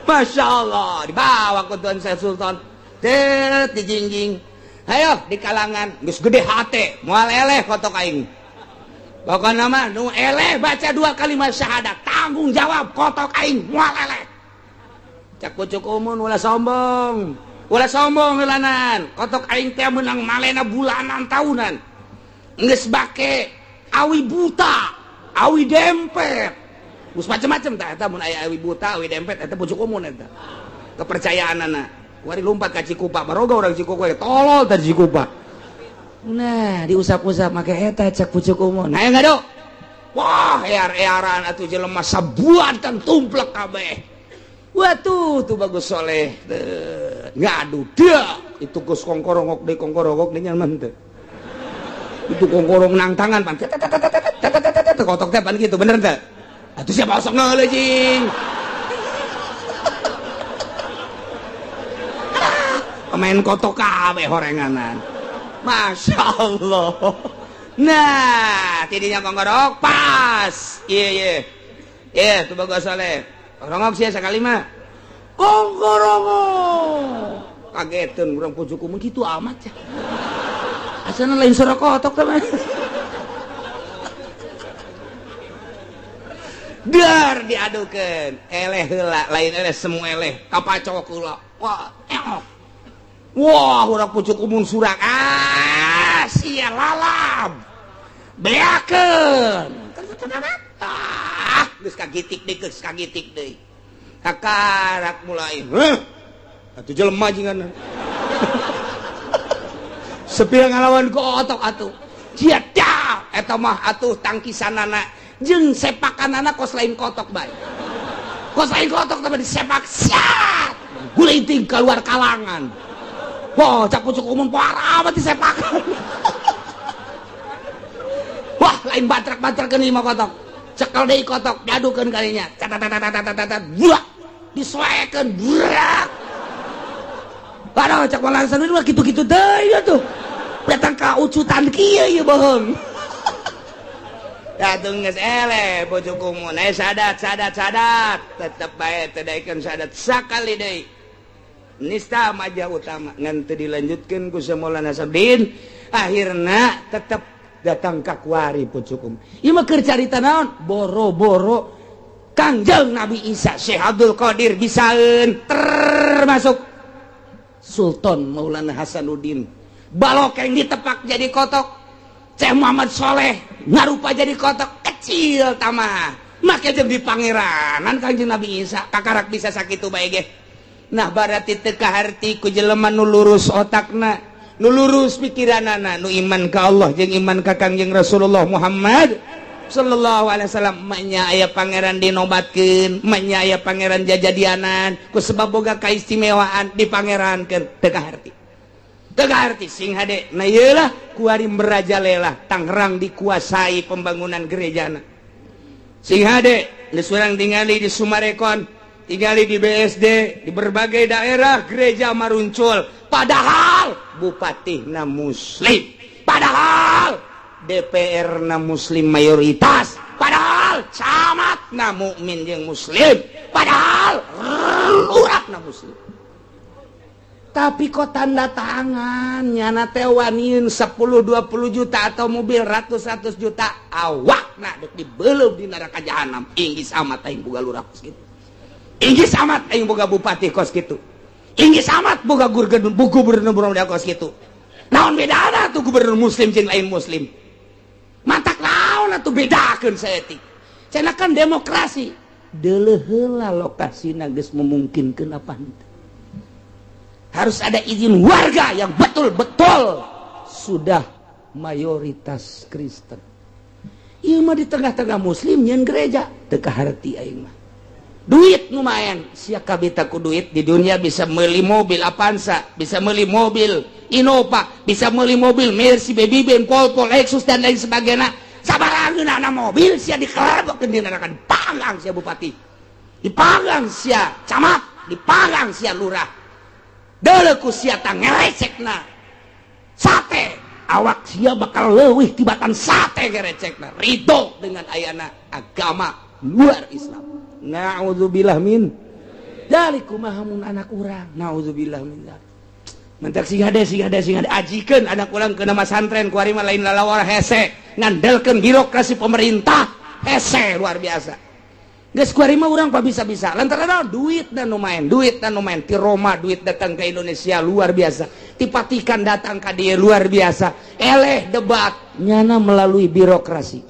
Masya Allah, dibawa ke Tuan Syekh Sultan. Tet dijingjing. Ayo di kalangan geus gede hate, moal eleh kotok aing. Pokona mah nu eleh baca 2 kalimat syahadat, tanggung jawab kotok aing moal eleh. Cak pucuk umun ulah sombong. Ulah sombong heulanan. Kotok aing teh meunang malena bulanan tahunan. Geus bake awi buta, awi dempet. Geus macem-macem tah eta mun aya awi buta, awi dempet eta pucuk umun eta. Kepercayaanana. Wari lompat ka Cikupa, baroga urang Cikupa tolol tadi Cikupa. Nah, diusap-usap make eta cak pucuk umun. Nah, ngado. Wah, ear-earan atuh jelema sabuatan tumplek kabeh. Watuh, tuh bagus soleh. Ngadu dia. Itu geus kongkorongok deui kongkorongok deui nyaman teu. Itu kongkorong nang tangan pan. Kotok teh pan kitu bener teu? Atuh siapa osok ngeuleuh jing. Pemain kotok kabeh horenganan. Masya Allah. Nah, tidinya kongkorok pas. Iya iya. Iya, tuh bagus soleh. Kongkorongok sih sekali mah. Kongkorongok. Kagetan urang pucuk umum kitu amat ya. Asana lain suara kotok teman. Dar diadukeun, eleh heula, lain eleh semua eleh, kapacok heula. Wah, eok. Wah, urang pucuk umun surak. Ah, sia lalab. Beakeun. Ah, geus kagitik deui, geus kagitik deui. Kakarak mulai. Heuh. Atuh jelema jingan. Sepira ngalawan kotok atuh. Sia dah, eta mah atuh tangkisanana jeung sepakanana kos lain kotok bae. Kos lain kotok tapi disepak siat. Gulinting keluar kalangan. Wah, cak pucuk umum parah amat disepakan. Wah, lain batrak-batrak ieu mah kotok. Cekel deui kotok, diadukeun kalinya. Tat buah. Disoekeun burak. Aduh, cak malah mah kitu-kitu deui atuh. Datang ka ucutan kieu ieu bohong. Datang geus eleh pucuk umun, sadat sadat sadat, tetep bae teu daekeun sadat sakali deui. Nista majah utama ngan teu dilanjutkeun ku Maulana Sabdin, akhirna tetep datang ka kuari pucuk umun. Ieu mah keur carita naon? Boro-boro Kangjeng Nabi Isa Syekh Abdul Qadir bisaeun termasuk Sultan Maulana Hasanuddin. Balokeng ditepak jadi kotok. Syekh Muhammad Soleh ngarupa jadi kotok kecil tamah. Make jeung di pangeranan Kangjeng Nabi Isa kakarak bisa sakitu bae ge. Nah berarti teu kaharti ku jelema nu lurus otakna, nu lurus pikiranana, nu iman ka Allah jeung iman ka Kangjeng Rasulullah Muhammad sallallahu alaihi wasallam. Manya aya pangeran dinobatkeun, manya aya pangeran jajadianan ku sebab boga kaistimewaan dipangerankeun teu kaharti. Teu kaharti sing hade. Nah ieu lah kuari merajalela Tangerang dikuasai pembangunan gerejana. Sing hade geus urang tingali di Sumarekon, tingali di BSD, di berbagai daerah gereja maruncul, padahal bupatihna muslim, padahal DPR na muslim mayoritas, padahal camat na mukmin jeung muslim, padahal lurah na muslim. Tapi kok tanda tangan nyana teh waniun 10-20 juta atau mobil ratus-ratus juta awakna dek dibeleup di neraka jahanam. Inggis amat aing boga lurah kos kitu, inggis amat aing boga bupati kos kitu, inggis amat boga gubernur kos kitu. Naon bedana tuh gubernur muslim jeung lain muslim? Matak naon atuh bedakeun saeutik? Cenah kan demokrasi. Deuleuh heula lokasina geus memungkinkeun apa henteu. Harus ada izin warga yang betul-betul sudah mayoritas Kristen. Ieu mah di tengah-tengah muslim nyeun gereja, teu kaharti aing mah. Duit lumayan, sia kabita ku duit di dunia bisa meuli mobil Avanza, bisa meuli mobil Innova, bisa meuli mobil Mercy, Baby Benz, Volvo, Lexus dan lain sebagainya. Sabaraha mobil sia dikelebokeun di neraka, dipanggang sia bupati, dipanggang sia camat, dipanggang sia lurah. Deuleu ku sia tah ngerecekna sate, awak sia bakal leuwih tibatan sate ngerecekna. Ridho dengan ayana agama luar Islam. Na'udzubillah min dzalik. Kumaha mun anak urang? Na'udzubillah min dzalik. Mentak sing hade sing hade sing hade ajikeun anak urang ke nama santren kuari mah lain lalawar hese, ngandelkeun birokrasi pemerintah hese luar biasa. Geus kuari mah urang bisa-bisa lantaran duit dan lumayan, duit dan lumayan. Ti Roma duit datang ke Indonesia luar biasa, ti Vatikan datang ka dieu luar biasa. Eleh debat nyana melalui birokrasi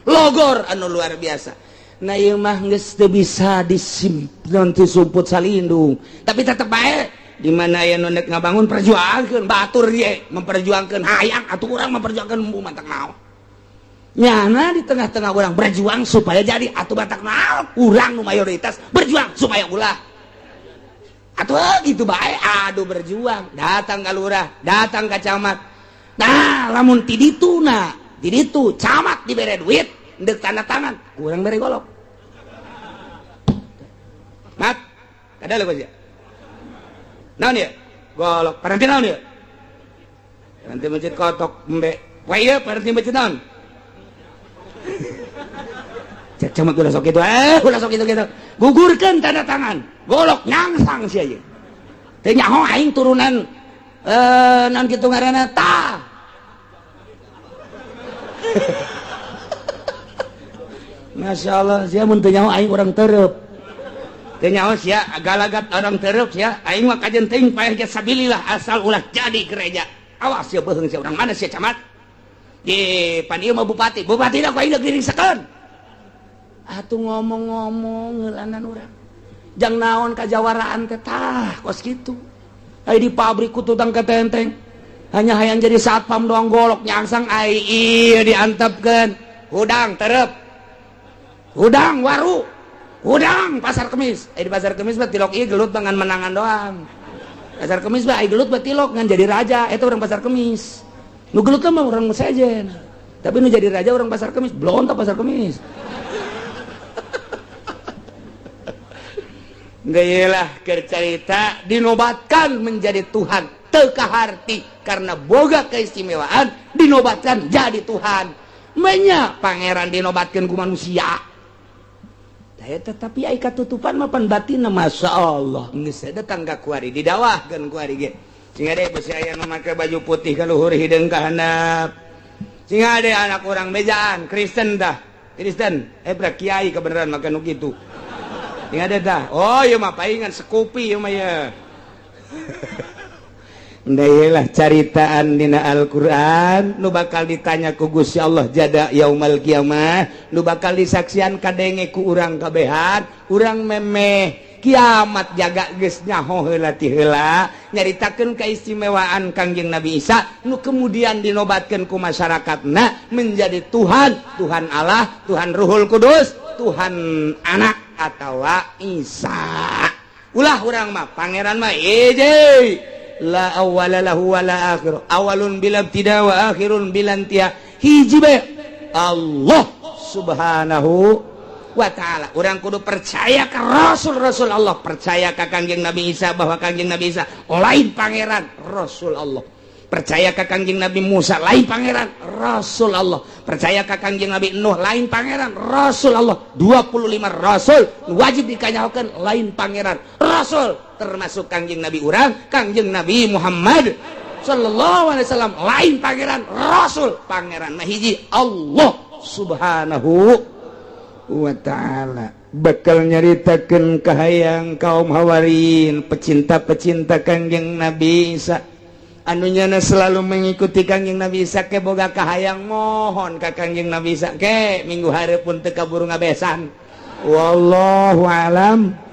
logor anu luar biasa. Nah ieu mah geus teu bisa disimpan sumput salindung, tapi tetep bae di mana aya nu nek ngabangun perjuangkeun batur ye memperjuangkeun hayang atuh urang memperjuangkeun embung mantak naon. Nyana di tengah-tengah orang berjuang supaya jadi atuh batak naon urang nu mayoritas berjuang supaya ulah atuh gitu bae. Aduh berjuang datang ke lurah, datang ke camat. Nah lamun ti ditu, nah ti ditu camat dibere duit ndek tanda tangan, kurang bere golok mat kada lho ya naon ya golok paranti naon ya paranti masjid kotok embe poe ieu paranti masjid naon. Cek camat ulah sok itu, ulah sok itu gitu. Gugurkeun tanda tangan, golok nyangsang sia ieu. Teu nyaho aing turunan naon kitu ngaranna tah. Masya Allah, sia mun teu nyaho aing urang tereup. Teu nyaho sia galagat orang tereup sia, aing mah kajen teuing paeh ge sabilillah asal ulah jadi gereja. Awas sia beuheung sia urang mana sia camat? Ye, pan ieu mah bupati. Bupati da ku aing diringsekeun. Atuh ngomong-ngomong heulanan urang. Jang naon kajawaraan teh tah kos kitu. Ai di pabrik ku tutang ketenteng. Hanya hayang jadi satpam doang golok nyangsang ai ieu diantepkeun. Hudang tereup. Hudang waru, hudang pasar kemis. Di pasar kemis mah tilok ieu gelut dengan menangan doang. Pasar kemis mah ai gelut mah tilok ngan jadi raja, eta urang pasar kemis. Nu gelut mah urang sejen. Tapi nu jadi raja urang pasar kemis, blonta pasar kemis. Geulah keur carita dinobatkan menjadi Tuhan, teu kaharti karena boga keistimewaan dinobatkan jadi Tuhan. Menya pangeran dinobatkan ku manusia. Tetapi ai katutupan mapan batin Masya Allah geus datang ka kuari didawahkeun kuari ge sing ade besi aya nu make baju putih ka luhur hideung ka handap sing ade anak urang bejaan Kristen dah Kristen bra kiai kebenaran make nu kitu sing ade dah oh ieu mah paingan sekupi ieu mah ye. Lah caritaan dina Al-Qur'an nu bakal ditanya ku Gusti Allah jada yaumal kiamah nu bakal disaksian kadenge ku urang kabehan urang memeh kiamat jaga geus nyaho heula ti heula nyaritakeun keistimewaan Kangjeng Nabi Isa nu kemudian dinobatkeun ku masyarakatna menjadi Tuhan, Tuhan Allah, Tuhan Ruhul Kudus, Tuhan Anak atawa Isa. Ulah urang mah pangeran mah eje la awwala lahu wala akhir awalun bila ibtida wa akhirun bila intiha hiji bae Allah subhanahu wa ta'ala. Urang kudu percaya ka rasul-rasul Allah, percaya ka Kangjeng Nabi Isa bahwa Kangjeng Nabi Isa lain pangeran, rasul Allah. Percaya ka Kangjeng Nabi Musa lain pangeran, rasul Allah. Percaya ka Kangjeng Nabi Nuh lain pangeran, rasul Allah. 25 rasul wajib dikanyahokeun lain pangeran, rasul termasuk Kangjeng Nabi urang, Kangjeng Nabi Muhammad sallallahu alaihi wasallam lain pangeran, rasul. Pangeran mah hiji Allah subhanahu wa ta'ala. Bakal nyaritakeun kahayang kaum Hawarin, pecinta-pecinta Kangjeng Nabi Isa anu nyana selalu mengikuti Kangjeng Nabi Isa ke boga kahayang mohon ka Kangjeng Nabi Isa ke minggu hari pun teu kaburu ngabesan. Wallahu alam.